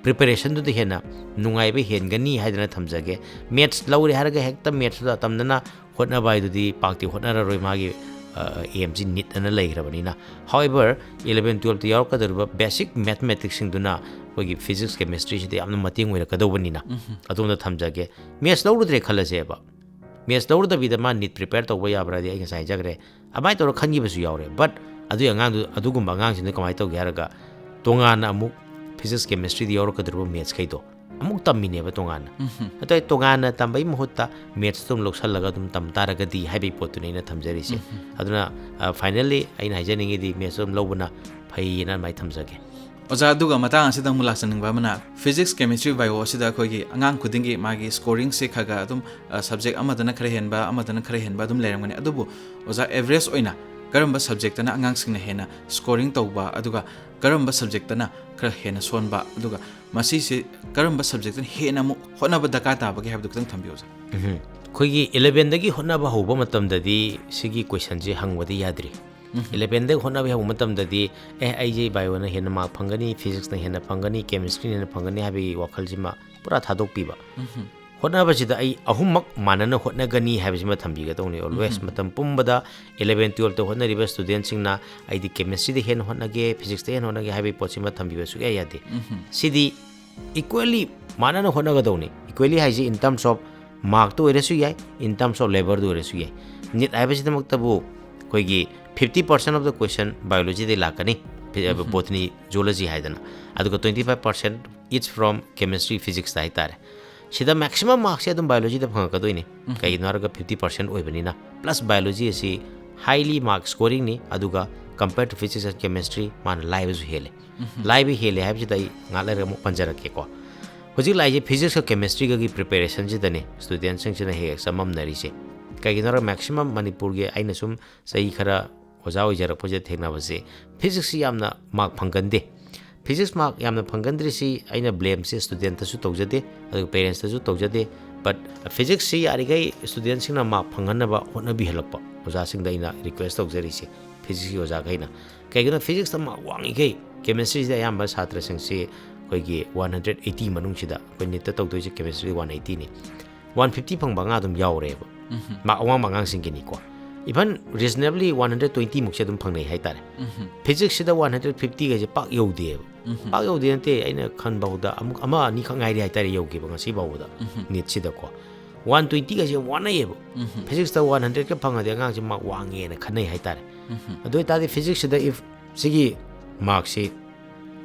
ꯄ꯭ꯔꯤꯄꯦꯔꯦꯁꯟꯗꯨꯗ ꯍꯦꯟꯅ ꯅꯨꯡꯉꯥꯏꯕ ꯍꯦꯟꯒꯅꯤ ꯍꯥꯏꯗꯅ ꯊꯝꯖꯒꯦ꯫ ꯃꯦꯠꯁ ꯂꯧꯔꯦ ꯍꯥꯏꯔꯒ ꯍꯦꯛꯇ ꯃꯦꯠꯁꯇꯨꯗ ꯑꯇꯝꯅꯅ ꯍꯣꯠꯅꯕ ꯍꯥꯏꯗꯨꯗꯤ ꯄꯥꯛꯇꯤ ꯍꯣꯠꯅꯔꯔꯣꯏ, ꯃꯥꯒꯤ ꯑꯦꯝꯁꯤ ꯅꯤꯠ ꯑꯅ ꯂꯩꯈ꯭ꯔꯕꯅꯤꯅ꯫ ꯍꯥꯎꯑꯦꯚꯔ, ꯏꯂꯚꯦꯟ ꯇꯨꯌꯦꯜꯞꯇ ꯌꯥꯎꯔꯛꯀꯗꯧꯔꯤꯕ ꯕꯦꯁꯤꯛ ꯃꯦꯊꯃꯦꯇꯤꯛꯁꯁꯤꯡꯗꯨꯅ ꯑꯩꯈꯣꯏꯒꯤ ꯐꯤꯖꯤꯛꯁ ꯀꯦꯃꯤꯁꯇ꯭ꯔꯤꯁꯤꯗ ꯌꯥꯝꯅ ꯃꯇꯦꯡ ꯑꯣꯏꯔꯛꯀꯗꯧꯕꯅꯤꯅ꯫ ꯑꯗꯣꯝꯗ ꯊꯝꯖꯒꯦ꯫ ꯃꯦꯠꯁ ꯂꯧꯔꯨꯗ꯭ꯔꯦ ꯈꯜꯂꯁꯦꯕ, ꯃꯦꯠꯁ ꯂꯧꯔꯨꯗꯕꯤꯗ ꯃꯥ ꯅꯤꯠ ꯄ꯭ꯔꯤꯄꯦꯌꯔ ꯇꯧꯕ ꯌꯥꯕ꯭ꯔꯥꯗꯤ ꯑꯩ ꯉꯁꯥꯏ ꯍꯥꯏꯖꯈ꯭ꯔꯦ, ꯑꯗꯨꯃꯥꯏꯅ ꯇꯧꯔ ꯈꯟꯈꯤꯕꯁꯨ ꯌꯥꯎꯔꯦ꯫ ꯕꯠ ꯑꯗꯨꯒꯤ ꯑꯉꯥꯡꯗꯨ, ꯑꯗꯨꯒꯨꯝꯕ ꯑꯉꯥꯡꯁꯤꯡꯗꯨ ꯀꯃꯥꯏꯅ ꯇꯧꯒꯦ ꯍꯥꯏꯔꯒ, ꯇꯣꯉꯥꯟꯅ ꯑꯃꯨꯛ ꯐꯤꯖꯤꯛꯁ ꯀꯦꯃꯤꯁꯇ꯭ꯔꯤꯗ ꯌꯥꯎꯔꯛꯀꯗꯧꯔꯤꯕ ꯃꯦꯠꯁꯈꯩꯗꯣ ꯑꯃꯨꯛ ꯇꯝꯃꯤꯅꯦꯕ ꯇꯣꯉꯥꯟꯅ꯫ ꯑꯗꯣ ꯑꯩ ꯇꯣꯉꯥꯟꯅ ꯇꯝꯕꯒꯤ ꯃꯍꯨꯠꯇ ꯃꯦꯠꯁꯇꯣ ꯑꯗꯨꯝ ꯂꯧꯁꯜꯂꯒ ꯑꯗꯨꯝ ꯇꯝ ꯇꯥꯔꯒꯗꯤ ꯍꯥꯏꯕꯒꯤ ꯄꯣꯠꯇꯨꯅꯤ ꯑꯩꯅ ꯊꯝꯖꯔꯤꯁꯦ꯫ ꯑꯗꯨꯅ ꯐꯥꯏꯅꯦꯜꯂꯤ ꯑꯩꯅ ꯍꯥꯏꯖꯅꯤꯡꯉꯤꯗꯤ ꯃꯦꯠꯁꯇꯣ ꯑꯗꯨꯝ ꯂꯧꯕꯅ ꯐꯩꯌꯦꯅ ꯑꯗꯨꯃꯥꯏꯅ ꯊꯝꯖꯒꯦ꯫ ꯑꯣꯖꯥ, ꯑꯗꯨꯒ ꯃꯇꯥꯡ ꯑꯁꯤꯗ ꯑꯃꯨꯛ ꯂꯥꯛꯆꯅꯤꯡꯕ ꯑꯃꯅ, ꯐꯤꯖꯤꯛꯁ, ꯀꯦꯃꯤꯁꯇ꯭ꯔꯤ, ꯕꯥꯏꯑꯣ ꯑꯁꯤꯗ ꯑꯩꯈꯣꯏꯒꯤ ꯑꯉꯥꯡ ꯈꯨꯗꯤꯡꯒꯤ ꯃꯥꯒꯤ ꯁ꯭ꯀꯣꯔꯤꯡꯁꯦ ꯈꯔ ꯈꯔ ꯑꯗꯨꯝ, ꯑ, ꯁꯕꯖꯦꯛ ꯑꯃꯗꯅ ꯈꯔ ꯍꯦꯟꯕ, ꯑꯃꯗꯅ ꯈꯔ ꯍꯦꯟꯕ ꯑꯗꯨꯝ ꯂꯩꯔꯝꯒꯅꯤ꯫ ꯑꯗꯨꯕꯨ ꯑꯣꯖꯥ, ꯑꯦꯚꯔꯦꯖ ꯑꯣꯏꯅ ꯀꯔꯝꯕ ꯁꯕꯖꯦꯛꯇꯅ ꯑꯉꯥꯡꯁꯤꯡꯅ ꯍꯦꯟꯅ ꯁ꯭ꯀꯣꯔꯤꯡ ꯇꯧꯕ, ꯑꯗꯨꯒ ꯀꯔꯝꯕ ꯁꯕꯖꯦꯛꯇꯅ ꯈꯔ ꯍꯦꯟꯅ ꯁꯣꯟꯕ, ꯑꯗꯨꯒ ꯃꯁꯤꯁꯦ ꯀꯔꯝꯕ ꯁꯕꯖꯦꯛꯇꯅ ꯍꯦꯟꯅ ꯑꯃꯨꯛ ꯍꯣꯠꯅꯕ ꯗꯔꯀꯥꯔ ꯇꯥꯕꯒꯦ ꯍꯥꯏꯕꯗꯨ ꯈꯤꯇꯪ ꯊꯝꯕꯤꯌꯨ, ꯑꯣꯖꯥ꯫ ꯑꯩꯈꯣꯏꯒꯤ ꯏꯂꯚꯦꯟꯗꯒꯤ ꯍꯣꯠꯅꯕ ꯍꯧꯕ ꯃꯇꯝꯗꯗꯤ ꯁꯤꯒꯤ ꯀꯣꯏꯁꯟꯁꯦ ꯍꯪꯕꯗꯤ ꯌꯥꯗ꯭ꯔꯤ꯫ ꯏꯂꯚꯦꯟꯗꯒꯤ ꯍꯣꯠꯅꯕ ꯍꯧꯕ ꯃꯇꯝꯗꯗꯤ, "ꯑꯦ, ꯑꯩꯁꯦ ꯕꯥꯏꯑꯣꯅ ꯍꯦꯟꯅ ꯃꯥꯔꯛ ꯐꯪꯒꯅꯤ, ꯐꯤꯖꯤꯛꯁꯅ ꯍꯦꯟꯅ ꯐꯪꯒꯅꯤ, ꯀꯦꯃꯤꯁꯇ꯭ꯔꯤꯅ ꯍꯦꯟꯅ ꯐꯪꯒꯅꯤ" ꯍꯥꯏꯕꯒꯤ ꯋꯥꯈꯜꯁꯤꯃ ꯄꯨꯔꯥ ꯊꯥꯗꯣꯛꯄꯤꯕ꯫ ꯍꯣꯠꯅꯕꯁꯤꯗ ꯑꯩ ꯑꯍꯨꯝꯃꯛ ꯃꯥꯟꯅꯅ ꯍꯣꯠꯅꯒꯅꯤ ꯍꯥꯏꯕꯁꯤꯃ ꯊꯝꯕꯤꯒꯗꯧꯅꯤ ꯑꯣꯜꯋꯦꯁ꯫ ꯃꯇꯝ ꯄꯨꯝꯕꯗ ꯏꯂꯚꯦꯟ ꯇꯨꯌꯦꯜꯞꯇ ꯍꯣꯠꯅꯔꯤꯕ ꯁ꯭ꯇꯨꯗꯦꯟꯁꯤꯡꯅ "ꯑꯩꯗꯤ ꯀꯦꯃꯤꯁꯇ꯭ꯔꯤꯗ ꯍꯦꯟꯅ ꯍꯣꯠꯅꯒꯦ, ꯐꯤꯖꯤꯛꯁꯇ ꯍꯦꯟꯅ ꯍꯣꯠꯅꯒꯦ" ꯍꯥꯏꯕꯒꯤ ꯄꯣꯠꯁꯤꯃ ꯊꯝꯕꯤꯕ ꯁꯨꯛꯌꯥ ꯌꯥꯗꯦ꯫ ꯁꯤꯗꯤ ꯏꯀ꯭ꯋꯦꯂꯤ ꯃꯥꯟꯅꯅ ꯍꯣꯠꯅꯒꯗꯧꯅꯤ꯫ ꯏꯀ꯭ꯋꯦꯂꯤ ꯍꯥꯏꯁꯤ in terms of markꯇ ꯑꯣꯏꯔꯁꯨ ꯌꯥꯏ, in terms of labourꯗ ꯑꯣꯏꯔꯁꯨ ꯌꯥꯏ꯫ ꯅꯤꯠ ꯍꯥꯏꯕꯁꯤꯗꯃꯛꯇꯕꯨ ꯑꯩꯈꯣꯏꯒꯤ fifty percent of the question biologyꯗꯩ ꯂꯥꯛꯀꯅꯤ, botany, zoology ꯍꯥꯏꯗꯅ, ꯑꯗꯨꯒ twenty five percent is from chemistry, physicsꯇ ꯍꯥꯏꯇꯥꯔꯦ꯫ ꯁꯤꯗ ꯃꯦꯛꯁꯤꯃꯝ ꯃꯥꯔꯛꯁꯦ ꯑꯗꯨꯝ ꯕꯥꯏꯑꯣꯂꯣꯖꯤꯗ ꯐꯪꯉꯛꯀꯗꯣꯏꯅꯤ꯫ ꯀꯩꯒꯤꯅꯣ ꯍꯥꯏꯔꯒ fifty percent ꯑꯣꯏꯕꯅꯤꯅ, ꯄ꯭ꯂꯁ ꯕꯥꯏꯑꯣꯂꯣꯖꯤ ꯑꯁꯤ highly mark scoringꯅꯤ, ꯑꯗꯨꯒ Compared to physics and chemistry, ꯃꯥꯅ ꯂꯥꯏꯕꯁꯨ ꯍꯦꯜꯂꯦ꯫ ꯂꯥꯏꯕ ꯍꯦꯜꯂꯦ ꯍꯥꯏꯕꯁꯤꯗ ꯑꯩ ꯉꯥꯏꯍꯥꯛ ꯂꯩꯔꯒ ꯑꯃꯨꯛ ꯄꯟꯖꯔꯛꯀꯦꯀꯣ꯫ ꯍꯧꯖꯤꯛ ꯂꯥꯛꯏꯁꯦ physics ꯀ chemistry ꯒꯒꯤ preparation ꯁꯤꯗꯅꯦ student ꯁꯤꯡꯁꯤꯅ ꯍꯦꯛ ꯍꯦꯛ ꯆꯃꯝꯅꯔꯤꯁꯦ꯫ ꯀꯩꯒꯤꯅꯣ ꯍꯥꯏꯔꯒ maximum ꯃꯅꯤꯄꯨꯔꯒꯤ ꯑꯩꯅ ꯁꯨꯝ ꯆꯍꯤ ꯈꯔ ꯑꯣꯖꯥ ꯑꯣꯏꯖꯔꯛꯄꯁꯤꯗ ꯊꯦꯡꯅꯕꯁꯦ, physics ꯁꯤ ꯌꯥꯝꯅ mark ꯐꯪꯒꯟꯗꯦ꯫ Physics mark ꯌꯥꯝꯅ ꯐꯪꯒꯟꯗ꯭ꯔꯤꯁꯤ ꯑꯩꯅ blame ꯁꯦ student ꯇꯁꯨ ꯇꯧꯖꯗꯦ, ꯑꯗꯨꯒ parents ꯇꯁꯨ ꯇꯧꯖꯗꯦ꯫ But physics ꯁꯤ ꯌꯥꯔꯤꯈꯩ student ꯁꯤꯡꯅ mark ꯐꯪꯍꯟꯅꯕ ꯍꯣꯠꯅꯕꯤꯍꯜꯂꯛꯄ ꯑꯣꯖꯥꯁꯤꯡꯗ ꯑꯩꯅ request ꯇꯧꯖꯔꯤꯁꯦ, physics ꯀꯤ ꯑꯣꯖꯥꯈꯩꯅ꯫ ꯀꯩꯒꯤꯅꯣ, physics ꯇ mark ꯋꯥꯡꯉꯤꯈꯩ chemistry ꯁꯤꯗ ꯑꯌꯥꯝꯕ ꯁꯥꯇ꯭ꯔꯁꯤꯡꯁꯤ ꯑꯩꯈꯣꯏꯒꯤ one hundred eighty ꯃꯅꯨꯡꯁꯤꯗ, ꯑꯩꯈꯣꯏ NEET ꯇ ꯇꯧꯗꯣꯏꯁꯦ chemistry ꯗ one eighty ꯅꯤ꯫ One fifty ꯐꯪꯕ ꯑꯉꯥꯡ ꯑꯗꯨꯝ ꯌꯥꯎꯔꯦꯕ꯫ Mark ꯑꯋꯥꯡꯕ ꯑꯉꯥꯡꯁꯤꯡꯒꯤꯅꯤꯀꯣ꯫ Even reasonably one hundred twenty ꯃꯨꯛꯁꯦ ꯑꯗꯨꯝ ꯐꯪꯅꯩ ꯍꯥꯏꯇꯥꯔꯦ꯫ Physics ꯁꯤꯗ one hundred fifty ꯒꯁꯦ ꯄꯥꯛ ꯌꯧꯗꯦꯕ꯫ ꯄꯥꯛ ꯌꯧꯗꯦ ꯅꯠꯇꯦ, ꯑꯩꯅ ꯈꯟꯕ ꯐꯥꯎꯗ ꯑꯃꯨꯛ ꯑꯃ ꯑꯅꯤꯈꯛ ꯉꯥꯏꯔꯤ ꯍꯥꯏꯇꯥꯔꯦ ꯌꯧꯈꯤꯕ ꯉꯁꯤ ꯐꯥꯎꯕꯗ꯫ NEET ꯁꯤꯗꯀꯣ꯫ One twenty ꯒꯁꯦ ꯌꯥꯝ ꯋꯥꯅꯩꯌꯦꯕ꯫ Physics ꯇ one hundred ꯀ ꯐꯪꯉꯗꯤ ꯑꯉꯥꯡꯁꯦ mark ꯋꯥꯡꯉꯦꯅ ꯈꯟꯅꯩ ꯍꯥꯏꯇꯥꯔꯦ꯫ ꯑꯗꯨ ꯑꯣꯏꯇꯥꯔꯗꯤ physics ꯁꯤꯗ if ꯁꯤꯒꯤ mark ꯁꯤ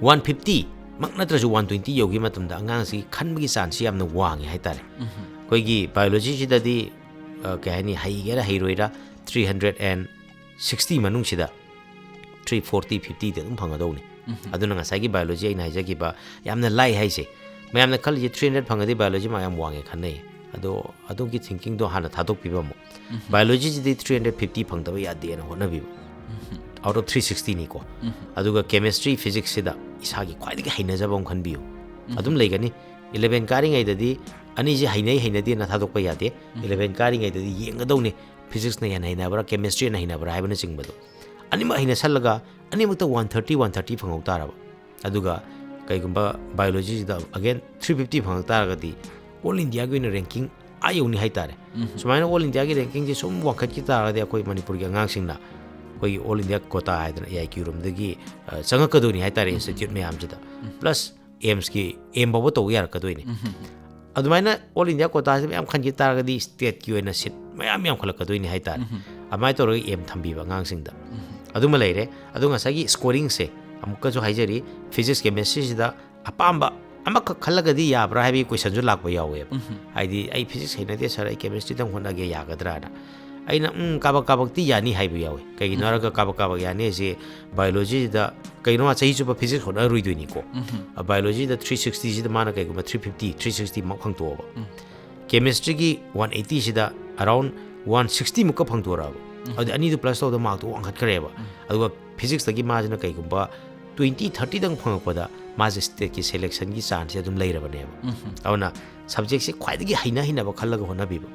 one fifty ꯃꯛ ꯅꯠꯇ꯭ꯔꯁꯨ one twenty ꯌꯧꯈꯤꯕ ꯃꯇꯝꯗ ꯑꯉꯥꯡꯁꯤꯒꯤ ꯈꯟꯕꯒꯤ chance ꯁꯤ ꯌꯥꯝꯅ ꯋꯥꯡꯉꯦ ꯍꯥꯏꯇꯥꯔꯦ꯫ ꯑꯩꯈꯣꯏꯒꯤ biology ꯁꯤꯗꯗꯤ, ꯑ, ꯀꯩ ꯍꯥꯏꯅꯤ, ꯍꯩꯒꯦꯔꯥ ꯍꯩꯔꯣꯏꯔꯥ, three hundred and sixty ꯃꯅꯨꯡꯁꯤꯗ three forty, fifty ꯗꯤ ꯑꯗꯨꯝ ꯐꯪꯒꯗꯧꯅꯤ꯫ ꯑꯗꯨꯅ ꯉꯁꯥꯏꯒꯤ biology ꯑꯩꯅ ꯍꯥꯏꯖꯈꯤꯕ ꯌꯥꯝꯅ ꯂꯥꯏ ꯍꯥꯏꯁꯦ, ꯃꯌꯥꯝꯅ ꯈꯜꯂꯤꯁꯦ three hundred ꯐꯪꯉꯗꯤ biology mark ꯌꯥꯝ ꯋꯥꯡꯉꯦ ꯈꯟꯅꯩ꯫ ꯑꯗꯣ ꯑꯗꯨꯒꯤ thinking ꯗꯣ ꯍꯥꯟꯅ ꯊꯥꯗꯣꯛꯄꯤꯕ ꯑꯃꯨꯛ꯫ Biology ꯁꯤꯗꯤ three hundred fifty ꯐꯪꯗꯕ ꯌꯥꯗꯦꯅ ꯍꯣꯠꯅꯕꯤꯕ꯫ Out of three sixty ꯅꯤꯀꯣ꯫ ꯑꯗꯨꯒ chemistry, physics ꯁꯤꯗ ꯏꯁꯥꯒꯤ ꯈ꯭ꯋꯥꯏꯗꯒꯤ ꯍꯩꯅꯖꯕ ꯑꯃ ꯈꯟꯕꯤꯌꯨ꯫ ꯑꯗꯨꯝ ꯂꯩꯒꯅꯤ꯫ Eleven ꯀꯥꯔꯤꯉꯩꯗꯗꯤ ꯑꯅꯤꯁꯦ ꯍꯩꯅꯩ ꯍꯩꯅꯗꯦꯅ ꯊꯥꯗꯣꯛꯄ ꯌꯥꯗꯦ꯫ Eleven ꯀꯥꯔꯤꯉꯩꯗꯗꯤ ꯌꯦꯡꯒꯗꯧꯅꯤ, physics ꯅ ꯍꯦꯟꯅ ꯍꯩꯅꯕ꯭ꯔꯥ, chemistry ꯅ ꯍꯩꯅꯕ꯭ꯔꯥ ꯍꯥꯏꯕꯅꯆꯤꯡꯕꯗꯣ꯫ ꯑꯅꯤꯃꯛ ꯍꯩꯅꯁꯜꯂꯒ ꯑꯅꯤꯃꯛꯇ one thirty, one thirty ꯐꯪꯍꯧ ꯇꯥꯔꯕ꯫ ꯑꯗꯨꯒ ꯀꯩꯒꯨꯝꯕ biology ꯁꯤꯗ again three fifty ꯐꯪꯉꯛ ꯇꯥꯔꯒꯗꯤ all India ꯒꯤ ꯑꯣꯏꯅ ranking ꯑꯥ ꯌꯧꯅꯤ ꯍꯥꯏꯇꯥꯔꯦ꯫ ꯁꯨꯃꯥꯏꯅ all India ꯒꯤ ranking ꯁꯦ ꯁꯨꯝ ꯋꯥꯡꯈꯠꯈꯤ ꯇꯥꯔꯒꯗꯤ ꯑꯩꯈꯣꯏ ꯃꯅꯤꯄꯨꯔꯒꯤ ꯑꯉꯥꯡꯁꯤꯡꯅ ꯑꯩꯈꯣꯏꯒꯤ all India quota ꯍꯥꯏꯗꯅ A I Q ꯔꯣꯝꯗꯒꯤ, ꯑ, ꯆꯪꯉꯛꯀꯗꯣꯏꯅꯤ ꯍꯥꯏꯇꯥꯔꯦ institute ꯃꯌꯥꯝꯁꯤꯗ꯫ Plus AIIMS ꯀꯤ AIIMS ꯐꯥꯎꯕ ꯇꯧꯕ ꯌꯥꯔꯛꯀꯗꯣꯏꯅꯤ꯫ ꯑꯗꯨꯃꯥꯏꯅ all India quota ꯁꯤ ꯃꯌꯥꯝ ꯈꯟꯈꯤ ꯇꯥꯔꯒꯗꯤ state ꯀꯤ ꯑꯣꯏꯅ seat ꯃꯌꯥꯝ ꯌꯥꯝꯈꯠꯂꯛꯀꯗꯣꯏꯅꯤ ꯍꯥꯏꯇꯥꯔꯦ꯫ ꯑꯗꯨꯃꯥꯏꯅ ꯇꯧꯔꯒ aim ꯊꯝꯕꯤꯕ ꯑꯉꯥꯡꯁꯤꯡꯗ꯫ ꯑꯗꯨꯃ ꯂꯩꯔꯦ꯫ ꯑꯗꯣ ꯉꯁꯥꯏꯒꯤ scoring ꯁꯦ ꯑꯃꯨꯛꯀꯁꯨ ꯍꯥꯏꯖꯔꯤ, physics, chemistry ꯁꯤꯗ ꯑꯄꯥꯝꯕ ꯑꯃꯈꯛ ꯈꯜꯂꯒꯗꯤ ꯌꯥꯕ꯭ꯔꯥ ꯍꯥꯏꯕꯒꯤ question ꯁꯨ ꯂꯥꯛꯄ ꯌꯥꯎꯋꯦꯕ꯫ ꯍꯥꯏꯗꯤ, "ꯑꯩ physics ꯍꯩꯅꯗꯦ sir, ꯑꯩ chemistry ꯗꯪ ꯍꯣꯠꯅꯒꯦ, ꯌꯥꯒꯗ꯭ꯔꯥꯅ?" ꯑꯩꯅ ꯎꯝ ꯀꯥꯕꯛ ꯀꯥꯕꯛꯇꯤ ꯌꯥꯅꯤ ꯍꯥꯏꯕ ꯌꯥꯎꯋꯦ꯫ ꯀꯩꯒꯤꯅꯣ ꯍꯥꯏꯔꯒ ꯀꯥꯕꯛ ꯀꯥꯕꯛ ꯌꯥꯅꯤ ꯍꯥꯏꯁꯦ, ꯕꯥꯏꯑꯣꯂꯣꯖꯤꯗ ꯀꯩꯅꯣ ꯃꯥ ꯆꯍꯤ ꯆꯨꯞꯄ ꯐꯤꯖꯤꯛꯁ ꯍꯣꯠꯅꯔꯣꯏꯗꯣꯏꯅꯤꯀꯣ꯫ ꯕꯥꯏꯑꯣꯂꯣꯖꯤꯗ ꯊ꯭ꯔꯤ ꯁꯤꯛꯁꯇꯤꯁꯤꯗ ꯃꯥꯅ ꯀꯩꯒꯨꯝꯕ ꯊ꯭ꯔꯤ ꯐꯤꯐꯇꯤ ꯊ꯭ꯔꯤ ꯁꯤꯛꯁꯇꯤ ꯃꯛ ꯐꯪꯗꯣꯛꯑꯕ, ꯀꯦꯃꯤꯁꯇ꯭ꯔꯤꯒꯤ ꯋꯥꯟ ꯑꯩꯠꯇꯤꯁꯤꯗ ꯑꯔꯥꯎꯟ ꯋꯥꯟ ꯁꯤꯛꯁꯇꯤꯃꯨꯛꯀ ꯐꯪꯗꯣꯔꯛꯑꯕ, ꯑꯗꯨꯗꯤ ꯑꯅꯤꯗꯨ ꯄ꯭ꯂꯁ ꯇꯧꯕꯗ ꯃꯥꯔꯛꯇꯣ ꯋꯥꯡꯈꯠꯈ꯭ꯔꯦꯕ꯫ ꯑꯗꯨꯒ ꯐꯤꯖꯤꯛꯁꯇꯒꯤ ꯃꯥꯁꯤꯅ ꯀꯩꯒꯨꯝꯕ ꯇ꯭ꯋꯦꯟꯇꯤ ꯊꯥꯔꯇꯤꯗꯪ ꯐꯪꯉꯛꯄꯗ ꯃꯥꯁꯦ ꯁ꯭ꯇꯦꯠꯀꯤ ꯁꯦꯂꯦꯛꯁꯟꯒꯤ ꯆꯥꯟꯁꯁꯦ ꯑꯗꯨꯝ ꯂꯩꯔꯕꯅꯦꯕ꯫ ꯑꯗꯨꯅ ꯁꯕꯖꯦꯛꯁꯦ ꯈ꯭ꯋꯥꯏꯗꯒꯤ ꯍꯩꯅ ꯍꯩꯅꯕ ꯈꯜꯂꯒ ꯍꯣꯠꯅꯕꯤꯕ꯫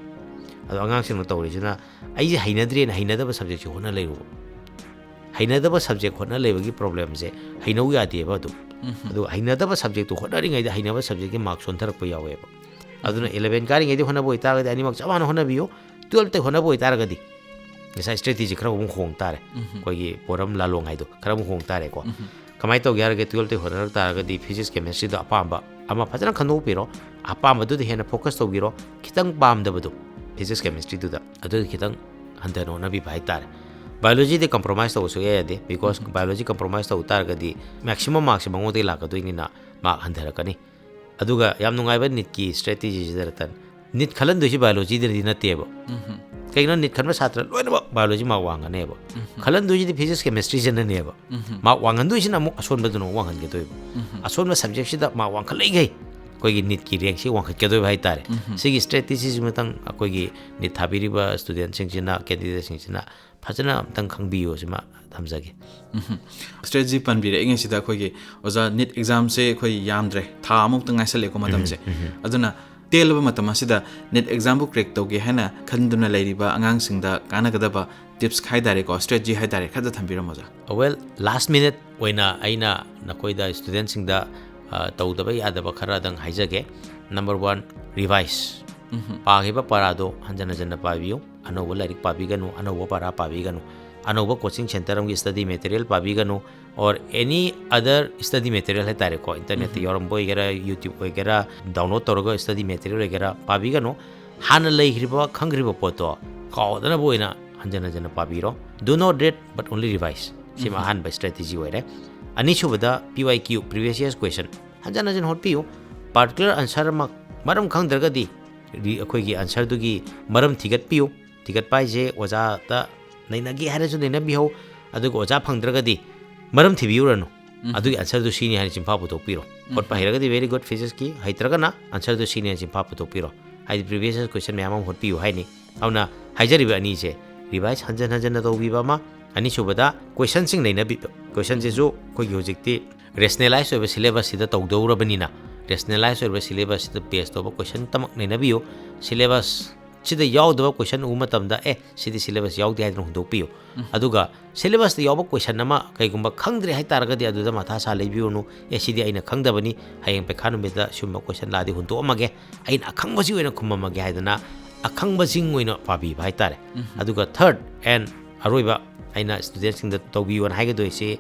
ꯑꯗꯣ ꯑꯉꯥꯡꯁꯤꯡꯅ ꯇꯧꯔꯤꯁꯤꯅ ꯑꯩꯁꯦ ꯍꯩꯅꯗ꯭ꯔꯦꯅ ꯍꯩꯅꯗꯕ ꯁꯕꯖꯦꯛꯁꯦ ꯍꯣꯠꯅ ꯂꯩꯔꯨꯕ꯫ ꯍꯩꯅꯗꯕ ꯁꯕꯖꯦꯛ ꯍꯣꯠꯅ ꯂꯩꯕꯒꯤ ꯄ꯭ꯔꯣꯕ꯭ꯂꯦꯝꯁꯦ ꯍꯩꯅꯧ ꯌꯥꯗꯦꯕ ꯑꯗꯨꯝ꯫ ꯑꯗꯨꯒ ꯍꯩꯅꯗꯕ ꯁꯕꯖꯦꯛꯇꯣ ꯍꯣꯠꯅꯔꯤꯉꯩꯗ ꯍꯩꯅꯕ ꯁꯕꯖꯦꯛꯀꯤ ꯃꯥꯔꯛ ꯁꯣꯟꯊꯔꯛꯄ ꯌꯥꯎꯋꯦꯕ꯫ ꯑꯗꯨꯅ ꯏꯂꯚꯦꯟ ꯀꯥꯔꯤꯉꯩꯗ ꯍꯣꯠꯅꯕ ꯑꯣꯏꯇꯥꯔꯒꯗꯤ ꯑꯅꯤꯃꯛ ꯆꯞ ꯃꯥꯟꯅ ꯍꯣꯠꯅꯕꯤꯌꯨ꯫ ꯇꯨꯌꯦꯜꯞꯇ ꯍꯣꯠꯅꯕ ꯑꯣꯏꯇꯥꯔꯒꯗꯤ ꯉꯁꯥꯏ ꯁ꯭ꯇ꯭ꯔꯦꯇꯦꯖꯤ ꯈꯔ ꯑꯃꯨꯛ ꯍꯣꯡ ꯇꯥꯔꯦ꯫ ꯑꯩꯈꯣꯏꯒꯤ ꯄꯣꯔꯝ ꯂꯥꯂꯣꯡ ꯍꯥꯏꯗꯣ ꯈꯔ ꯑꯃꯨꯛ ꯍꯣꯡ ꯇꯥꯔꯦꯀꯣ꯫ ꯀꯃꯥꯏꯅ ꯇꯧꯒꯦ ꯍꯥꯏꯔꯒ ꯇꯨꯌꯦꯜꯞꯇ ꯍꯣꯠꯅꯔꯛ ꯇꯥꯔꯒꯗꯤ ꯐꯤꯖꯤꯛꯁ ꯀꯦꯃꯤꯁꯇ꯭ꯔꯤꯗꯣ ꯑꯄꯥꯝꯕ ꯑꯃ ꯐꯖꯅ ꯈꯟꯗꯣꯛꯄꯤꯔꯣ꯫ ꯑꯄꯥꯝꯕꯗꯨꯗ ꯍꯦꯟꯅ ꯐꯣꯀꯁ ꯇꯧꯕꯤꯔꯣ꯫ ꯈꯤꯇꯪ ꯄꯥꯝꯗꯕꯗꯣ ꯐꯤꯖꯤꯛꯁ ꯀꯦꯃꯤꯁꯇ꯭ꯔꯤꯗꯨꯗ ꯑꯗꯨꯗ ꯈꯤꯇꯪ ꯍꯟꯊꯅ ꯍꯣꯠꯅꯕꯤꯕ ꯍꯥꯏꯇꯥꯔꯦ꯫ ꯕꯥꯏꯑꯣꯂꯣꯖꯤꯗꯤ ꯀꯝꯄ꯭ꯔꯣꯃꯥꯏꯁ ꯇꯧꯕ ꯁꯨꯛꯌꯥ ꯌꯥꯗꯦ, ꯕꯤꯀꯣꯁ ꯕꯥꯏꯑꯣꯂꯣꯖꯤ ꯀꯝꯄ꯭ꯔꯣꯃꯥꯏꯁ ꯇꯧ ꯇꯥꯔꯒꯗꯤ ꯃꯦꯛꯁꯤꯃꯝ ꯃꯥꯔꯛꯁꯦ ꯃꯉꯣꯟꯗꯒꯤ ꯂꯥꯛꯀꯗꯣꯏꯅꯤꯅ ꯃꯥꯔꯛ ꯍꯟꯊꯔꯛꯀꯅꯤ꯫ ꯑꯗꯨꯒ ꯌꯥꯝ ꯅꯨꯡꯉꯥꯏꯕ ꯅꯤꯠꯀꯤ ꯁ꯭ꯇ꯭ꯔꯦꯇꯦꯖꯤꯁꯤꯗ ꯔꯇꯟ, ꯅꯤꯠ ꯈꯜꯍꯟꯗꯣꯏꯁꯤ ꯕꯥꯏꯑꯣꯂꯣꯖꯤꯗꯅꯗꯤ ꯅꯠꯇꯦꯕ꯫ ꯀꯩꯒꯤꯅꯣ, ꯅꯤꯠ ꯈꯟꯕ ꯁꯥꯇ꯭ꯔ ꯂꯣꯏꯅꯃꯛ ꯕꯥꯏꯑꯣꯂꯣꯖꯤ ꯃꯥꯔꯛ ꯋꯥꯡꯒꯅꯦꯕ꯫ ꯈꯜꯍꯟꯗꯣꯏꯁꯤꯗꯤ ꯐꯤꯖꯤꯛꯁ ꯀꯦꯃꯤꯁꯇ꯭ꯔꯤꯁꯤꯅꯅꯦꯕ꯫ ꯃꯥꯔꯛ ꯋꯥꯡꯍꯟꯗꯣꯏꯁꯤꯅ ꯑꯃꯨꯛ ꯑꯁꯣꯟꯕꯗꯨꯅ ꯑꯃꯨꯛ ꯋꯥꯡꯍꯟꯒꯗꯣꯏꯕ꯫ ꯑꯁꯣꯟꯕ ꯁꯕꯖꯦꯛꯁꯤꯗ ꯃꯥꯔꯛ ꯋꯥꯡꯈꯠꯂꯛꯏꯈꯩ ꯑꯩꯈꯣꯏꯒꯤ ꯅꯤꯠꯀꯤ ꯔꯦꯡꯁꯤ ꯋꯥꯡꯈꯠꯀꯗꯣꯏꯕ ꯍꯥꯏꯇꯥꯔꯦ꯫ ꯁꯤꯒꯤ ꯁ꯭ꯇ꯭ꯔꯦꯇꯦꯖꯤꯁꯤꯃꯇꯪ ꯑꯩꯈꯣꯏꯒꯤ ꯅꯤꯠ ꯊꯥꯕꯤꯔꯤꯕ ꯁ꯭ꯇꯨꯗꯦꯟꯁꯤꯡꯁꯤꯅ, ꯀꯦꯟꯗꯤꯗꯦꯠꯁꯤꯡꯁꯤꯅ ꯐꯖꯅ ꯑꯝꯇꯪ ꯈꯪꯕꯤꯌꯨ ꯁꯤꯃ ꯊꯝꯖꯒꯦ꯫ ꯁ꯭ꯇ꯭ꯔꯦꯇꯦꯖꯤ ꯄꯟꯕꯤꯔꯛꯏꯉꯩꯁꯤꯗ ꯑꯩꯈꯣꯏꯒꯤ ꯑꯣꯖꯥ, ꯅꯤꯠ ꯑꯦꯛꯖꯥꯝꯁꯦ ꯑꯩꯈꯣꯏ ꯌꯥꯝꯗ꯭ꯔꯦ, ꯊꯥ ꯑꯃꯃꯨꯛꯇ ꯉꯥꯏꯁꯜꯂꯛꯑꯦꯀꯣ ꯃꯇꯝꯁꯦ꯫ ꯑꯗꯨꯅ ꯇꯦꯜꯂꯕ ꯃꯇꯝ ꯑꯁꯤꯗ ꯅꯤꯠ ꯑꯦꯛꯖꯥꯝꯕꯨ ꯀ꯭ꯔꯦꯛ ꯇꯧꯒꯦ ꯍꯥꯏꯅ ꯈꯟꯗꯨꯅ ꯂꯩꯔꯤꯕ ꯑꯉꯥꯡꯁꯤꯡꯗ ꯀꯥꯟꯅꯒꯗꯕ ꯇꯤꯞꯁ ꯍꯥꯏꯇꯥꯔꯦꯀꯣ, ꯁ꯭ꯇ꯭ꯔꯦꯇꯦꯖꯤ ꯍꯥꯏꯇꯥꯔꯦ, ꯈꯔꯗ ꯊꯝꯕꯤꯔꯝꯃꯣ ꯑꯣꯖꯥ꯫ ꯋꯦꯜ, ꯂꯥꯁ ꯃꯤꯅꯠ ꯑꯣꯏꯅ ꯑꯩꯅ ꯅꯈꯣꯏꯗ ꯁ꯭ꯇꯨꯗꯦꯟꯁꯤꯡꯗ, ꯑ, ꯇꯧꯗꯕ ꯌꯥꯗꯕ ꯈꯔꯗꯪ ꯍꯥꯏꯖꯒꯦ꯫ Number one, revise. ꯄꯥꯈꯤꯕ ꯄꯔꯥꯗꯣ ꯍꯟꯖꯟ ꯍꯟꯖꯟꯅ ꯄꯥꯕꯤꯌꯨ꯫ ꯑꯅꯧꯕ ꯂꯥꯏꯔꯤꯛ ꯄꯥꯕꯤꯒꯅꯨ, ꯑꯅꯧꯕ ꯄꯔꯥ ꯄꯥꯕꯤꯒꯅꯨ, ꯑꯅꯧꯕ ꯀꯣꯆꯤꯡ ꯁꯦꯟꯇꯔ ꯑꯃꯒꯤ ꯁ꯭ꯇꯗꯤ ꯃꯦꯇꯔꯤꯌꯦꯜ ꯄꯥꯕꯤꯒꯅꯨ, or any other study material ꯍꯥꯏꯇꯥꯔꯦꯀꯣ, ꯏꯟꯇꯔꯅꯦꯠꯇ ꯌꯥꯎꯔꯝꯕ ꯑꯣꯏꯒꯦꯔꯥ, YouTube ꯑꯣꯏꯒꯦꯔꯥ, ꯗꯥꯎꯟꯂꯣꯗ ꯇꯧꯔꯒ ꯁ꯭ꯇꯗꯤ ꯃꯦꯇꯔꯤꯌꯦꯜ ꯑꯣꯏꯒꯦꯔꯥ ꯄꯥꯕꯤꯒꯅꯨ꯫ ꯍꯥꯟꯅ ꯂꯩꯈ꯭ꯔꯤꯕ, ꯈꯪꯈ꯭ꯔꯤꯕ ꯄꯣꯠꯇꯣ ꯀꯥꯎꯗꯅꯕ ꯑꯣꯏꯅ ꯍꯟꯖꯟ ꯍꯟꯖꯟꯅ ꯄꯥꯕꯤꯔꯣ꯫ Do not read but only revise꯫ ꯁꯤꯃ ꯑꯍꯥꯟꯕ ꯁ꯭ꯇ꯭ꯔꯦꯇꯦꯖꯤ ꯑꯣꯏꯔꯦ꯫ ꯑꯅꯤꯁꯨꯕꯗ, P Y Q, previous year's question, ꯍꯟꯖꯟ ꯍꯟꯖꯟ ꯍꯣꯠꯄꯤꯌꯨ꯫ ꯄꯥꯔꯇꯤꯀꯨꯂꯔ ꯑꯟꯁꯔ ꯑꯃ ꯃꯔꯝ ꯈꯪꯗ꯭ꯔꯒꯗꯤ ꯔꯤ-, ꯑꯩꯈꯣꯏꯒꯤ ꯑꯟꯁꯔꯗꯨꯒꯤ ꯃꯔꯝ ꯊꯤꯒꯠꯄꯤꯌꯨ꯫ ꯊꯤꯒꯠꯄ ꯍꯥꯏꯁꯦ ꯑꯣꯖꯥꯗ ꯅꯩꯅꯒꯦ ꯍꯥꯏꯔꯁꯨ ꯅꯩꯅꯕꯤꯍꯧ, ꯑꯗꯨꯒ ꯑꯣꯖꯥ ꯐꯪꯗ꯭ꯔꯒꯗꯤ ꯃꯔꯝ ꯊꯤꯕꯤꯌꯨꯔꯅꯨ꯫ ꯎꯝ꯫ ꯑꯗꯨꯒꯤ answer ꯗꯨ ꯁꯤꯅꯤ ꯍꯥꯏꯅ ꯆꯤꯟꯐꯥ ꯄꯨꯊꯣꯛꯄꯤꯔꯣ꯫ ꯎꯝ꯫ ꯍꯣꯠꯄ ꯍꯩꯔꯒꯗꯤ very good, physics ꯀꯤ, ꯍꯩꯇ꯭ꯔꯒꯅ answer ꯗꯨ ꯁꯤꯅꯤ ꯍꯥꯏꯅ ꯆꯤꯟꯐꯥ ꯄꯨꯊꯣꯛꯄꯤꯔꯣ꯫ ꯍꯥꯏꯗꯤ previous year question ꯃꯌꯥꯝ ꯑꯃ ꯍꯣꯠꯄꯤꯌꯨ ꯍꯥꯏꯅꯤ꯫ ꯑꯗꯨꯅ ꯍꯥꯏꯖꯔꯤꯕ ꯑꯅꯤꯁꯦ revise ꯍꯟꯖꯟ ꯍꯟꯖꯟꯅ ꯇꯧꯕꯤꯕ ꯑꯃ, ꯑꯅꯤꯁꯨꯕꯗ question ꯁꯤꯡ ꯅꯩꯅꯕꯤꯕ꯫ Question ꯁꯤꯁꯨ ꯑꯩꯈꯣꯏꯒꯤ ꯍꯧꯖꯤꯛꯇꯤ rationalize ꯑꯣꯏꯕ syllabus ꯁꯤꯗ ꯇꯧꯗꯧꯔꯕꯅꯤꯅ, rationalize ꯑꯣꯏꯕ syllabus ꯁꯤꯗ base ꯇꯧꯕ question ꯇꯃꯛ ꯅꯩꯅꯕꯤꯌꯨ꯫ Syllabus ꯁꯤꯗ ꯌꯥꯎꯗꯕ question ꯎꯕ ꯃꯇꯝꯗ, "ꯑꯦ, ꯁꯤꯗꯤ syllabus ꯌꯥꯎꯗꯦ" ꯍꯥꯏꯗꯅ ꯍꯨꯟꯗꯣꯛꯄꯤꯌꯨ꯫ ꯎꯝ꯫ ꯑꯗꯨꯒ syllabus ꯇ ꯌꯥꯎꯕ question ꯑꯃ ꯀꯩꯒꯨꯝꯕ ꯈꯪꯗ꯭ꯔꯦ ꯍꯥꯏꯇꯥꯔꯒꯗꯤ, ꯑꯗꯨꯗ ꯃꯊꯥ ꯁꯥ ꯂꯩꯕꯤꯔꯨꯅꯨ꯫ "ꯑꯦ, ꯁꯤꯗꯤ ꯑꯩꯅ ꯈꯪꯗꯕꯅꯤ, ꯍꯌꯦꯡ ꯄꯩꯈꯥ ꯅꯨꯃꯤꯠꯇ ꯁꯤꯒꯨꯝꯕ question ꯂꯥꯛꯑꯗꯤ ꯍꯨꯟꯗꯣꯛꯑꯝꯃꯒꯦ, ꯑꯩꯅ ꯑꯈꯪꯕꯁꯤ ꯑꯣꯏꯅ ꯈꯨꯝꯃꯝꯃꯒꯦ" ꯍꯥꯏꯗꯅ ꯑꯈꯪꯕꯁꯤꯡ ꯑꯣꯏꯅ ꯄꯥꯕꯤꯕ ꯍꯥꯏꯇꯥꯔꯦ꯫ ꯎꯝ꯫ ꯑꯗꯨꯒ third and ꯑꯔꯣꯏꯕ ꯑꯩꯅ student ꯁꯤꯡꯗ ꯇꯧꯕꯤꯌꯣꯅ ꯍꯥꯏꯒꯗꯣꯏꯁꯤ,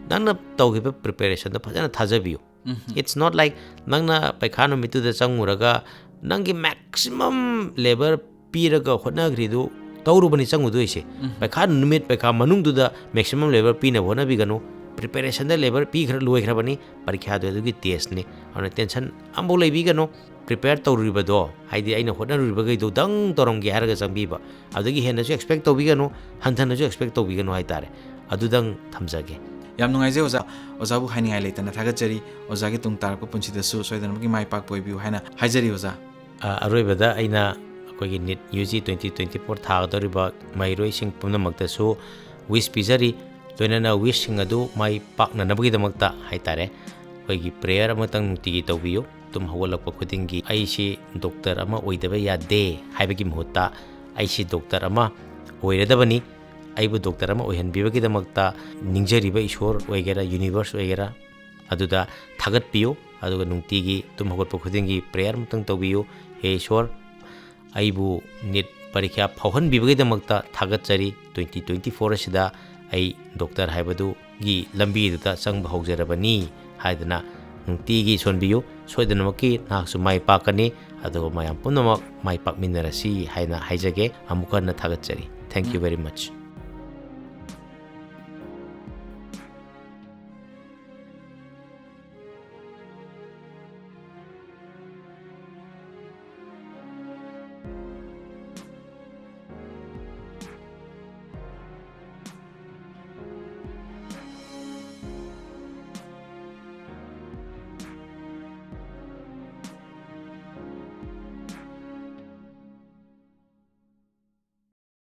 ꯅꯪꯅ ꯇꯧꯈꯤꯕ preparation ꯗ ꯐꯖꯅ ꯊꯥꯖꯕꯤꯌꯨ꯫ ꯎꯝ꯫ It's not like ꯅꯪꯅ ꯄꯩꯈꯥ ꯅꯨꯃꯤꯠꯇꯨꯗ ꯆꯪꯉꯨꯔꯒ ꯅꯪꯒꯤ maximum level ꯄꯤꯔꯒ ꯍꯣꯠꯅꯈ꯭ꯔꯤꯗꯨ ꯇꯧꯔꯨꯕꯅꯤ ꯆꯪꯉꯨꯗꯣꯏꯁꯦ꯫ ꯎꯝ꯫ ꯄꯩꯈꯥ ꯅꯨꯃꯤꯠ, ꯄꯩꯈꯥ ꯃꯅꯨꯡꯗꯨꯗ maximum level ꯄꯤꯅꯕ ꯍꯣꯠꯅꯕꯤꯒꯅꯨ꯫ Preparation ꯗ level ꯄꯤꯈ꯭ꯔ ꯂꯣꯏꯈ꯭ꯔꯕꯅꯤ, ꯄꯔꯤꯈ꯭ꯌꯥꯗꯨ ꯑꯗꯨꯒꯤ test ꯅꯤ꯫ ꯑꯗꯨꯅ tension ꯑꯃꯐꯥꯎ ꯂꯩꯕꯤꯒꯅꯨ꯫ Prepare ꯇꯧꯔꯨꯔꯤꯕꯗꯣ, ꯍꯥꯏꯗꯤ ꯑꯩꯅ ꯍꯣꯠꯅꯔꯨꯔꯤꯕꯈꯩꯗꯣ ꯗꯪ ꯇꯧꯔꯝꯒꯦ ꯍꯥꯏꯔꯒ ꯆꯪꯕꯤꯕ, ꯑꯗꯨꯗꯒꯤ ꯍꯦꯟꯅꯁꯨ expect ꯇꯧꯕꯤꯒꯅꯨ, ꯍꯟꯊꯅꯁꯨ expect ꯇꯧꯕꯤꯒꯅꯨ ꯍꯥꯏꯇꯥꯔꯦ꯫ ꯑꯗꯨꯗꯪ ꯊꯝꯖꯒꯦ꯫ ꯌꯥꯝ ꯅꯨꯡꯉꯥꯏꯖꯩ ꯑꯣꯖꯥ꯫ ꯑꯣꯖꯥꯕꯨ ꯍꯥꯏꯅꯤꯡꯉꯥꯏ ꯂꯩꯇꯅ ꯊꯥꯒꯠꯆꯔꯤ꯫ ꯑꯣꯖꯥꯒꯤ ꯇꯨꯡ ꯇꯥꯔꯛꯄ ꯄꯨꯟꯁꯤꯗꯁꯨ ꯁꯣꯏꯗꯅꯃꯛꯀꯤ ꯃꯥꯏ ꯄꯥꯛꯄ ꯑꯣꯏꯕꯤꯌꯨ ꯍꯥꯏꯅ ꯍꯥꯏꯖꯔꯤ ꯑꯣꯖꯥ꯫ ꯑ, ꯑꯔꯣꯏꯕꯗ ꯑꯩꯅ ꯑꯩꯈꯣꯏꯒꯤ NEET UG twenty twenty four ꯊꯥꯒꯗꯧꯔꯤꯕ ꯃꯍꯩꯔꯣꯏꯁꯤꯡ ꯄꯨꯝꯅꯃꯛꯇꯁꯨ wish ꯄꯤꯖꯔꯤ꯫ ꯂꯣꯏꯅꯅ wish ꯁꯤꯡ ꯑꯗꯨ ꯃꯥꯏ ꯄꯥꯛꯅꯅꯕꯒꯤꯗꯃꯛꯇ ꯍꯥꯏꯇꯥꯔꯦ, ꯑꯩꯈꯣꯏꯒꯤ prayer ꯑꯃꯇꯪ ꯅꯨꯡꯇꯤꯒꯤ ꯇꯧꯕꯤꯌꯨ꯫ ꯇꯨꯝ ꯍꯧꯒꯠꯂꯛꯄ ꯈꯨꯗꯤꯡꯒꯤ "ꯑꯩꯁꯤ doctor ꯑꯃ ꯑꯣꯏꯗꯕ ꯌꯥꯗꯦ" ꯍꯥꯏꯕꯒꯤ ꯃꯍꯨꯠꯇ "ꯑꯩꯁꯤ doctor ꯑꯃ ꯑꯣꯏꯔꯗꯕꯅꯤ, ꯑꯩꯕꯨ doctor ꯑꯃ ꯑꯣꯏꯍꯟꯕꯤꯕꯒꯤꯗꯃꯛꯇ ꯅꯤꯡꯖꯔꯤꯕ ꯏꯁꯣꯔ ꯑꯣꯏꯒꯦꯔꯥ, universe ꯑꯣꯏꯒꯦꯔꯥ, ꯑꯗꯨꯗ ꯊꯥꯒꯠꯄꯤꯌꯨ"꯫ ꯑꯗꯨꯒ ꯅꯨꯡꯇꯤꯒꯤ ꯇꯨꯝ ꯍꯧꯒꯠꯄ ꯈꯨꯗꯤꯡꯒꯤ prayer ꯑꯃꯇꯪ ꯇꯧꯕꯤꯌꯨ, "ꯍꯦ ꯏꯁꯣꯔ, ꯑꯩꯕꯨ NEET ꯄꯔꯤꯈ꯭ꯌꯥ ꯐꯥꯎꯍꯟꯕꯤꯕꯒꯤꯗꯃꯛꯇ ꯊꯥꯒꯠꯆꯔꯤ꯫ twenty twenty four ꯑꯁꯤꯗ ꯑꯩ doctor ꯍꯥꯏꯕꯗꯨꯒꯤ ꯂꯝꯕꯤꯗꯨꯗ ꯆꯪꯕ ꯍꯧꯖꯔꯕꯅꯤ" ꯍꯥꯏꯗꯅ ꯅꯨꯡꯇꯤꯒꯤ ꯁꯣꯟꯕꯤꯌꯨ꯫ ꯁꯣꯏꯗꯅꯃꯛꯀꯤ ꯅꯍꯥꯛꯁꯨ ꯃꯥꯏ ꯄꯥꯛꯀꯅꯤ, ꯑꯗꯨꯒ ꯃꯌꯥꯝ ꯄꯨꯝꯅꯃꯛ ꯃꯥꯏ ꯄꯥꯛꯃꯤꯟꯅꯔꯁꯤ ꯍꯥꯏꯅ ꯍꯥꯏꯖꯒꯦ꯫ ꯑꯃꯨꯛ ꯍꯟꯅ ꯊꯥꯒꯠꯆꯔꯤ꯫ Thank you very much꯫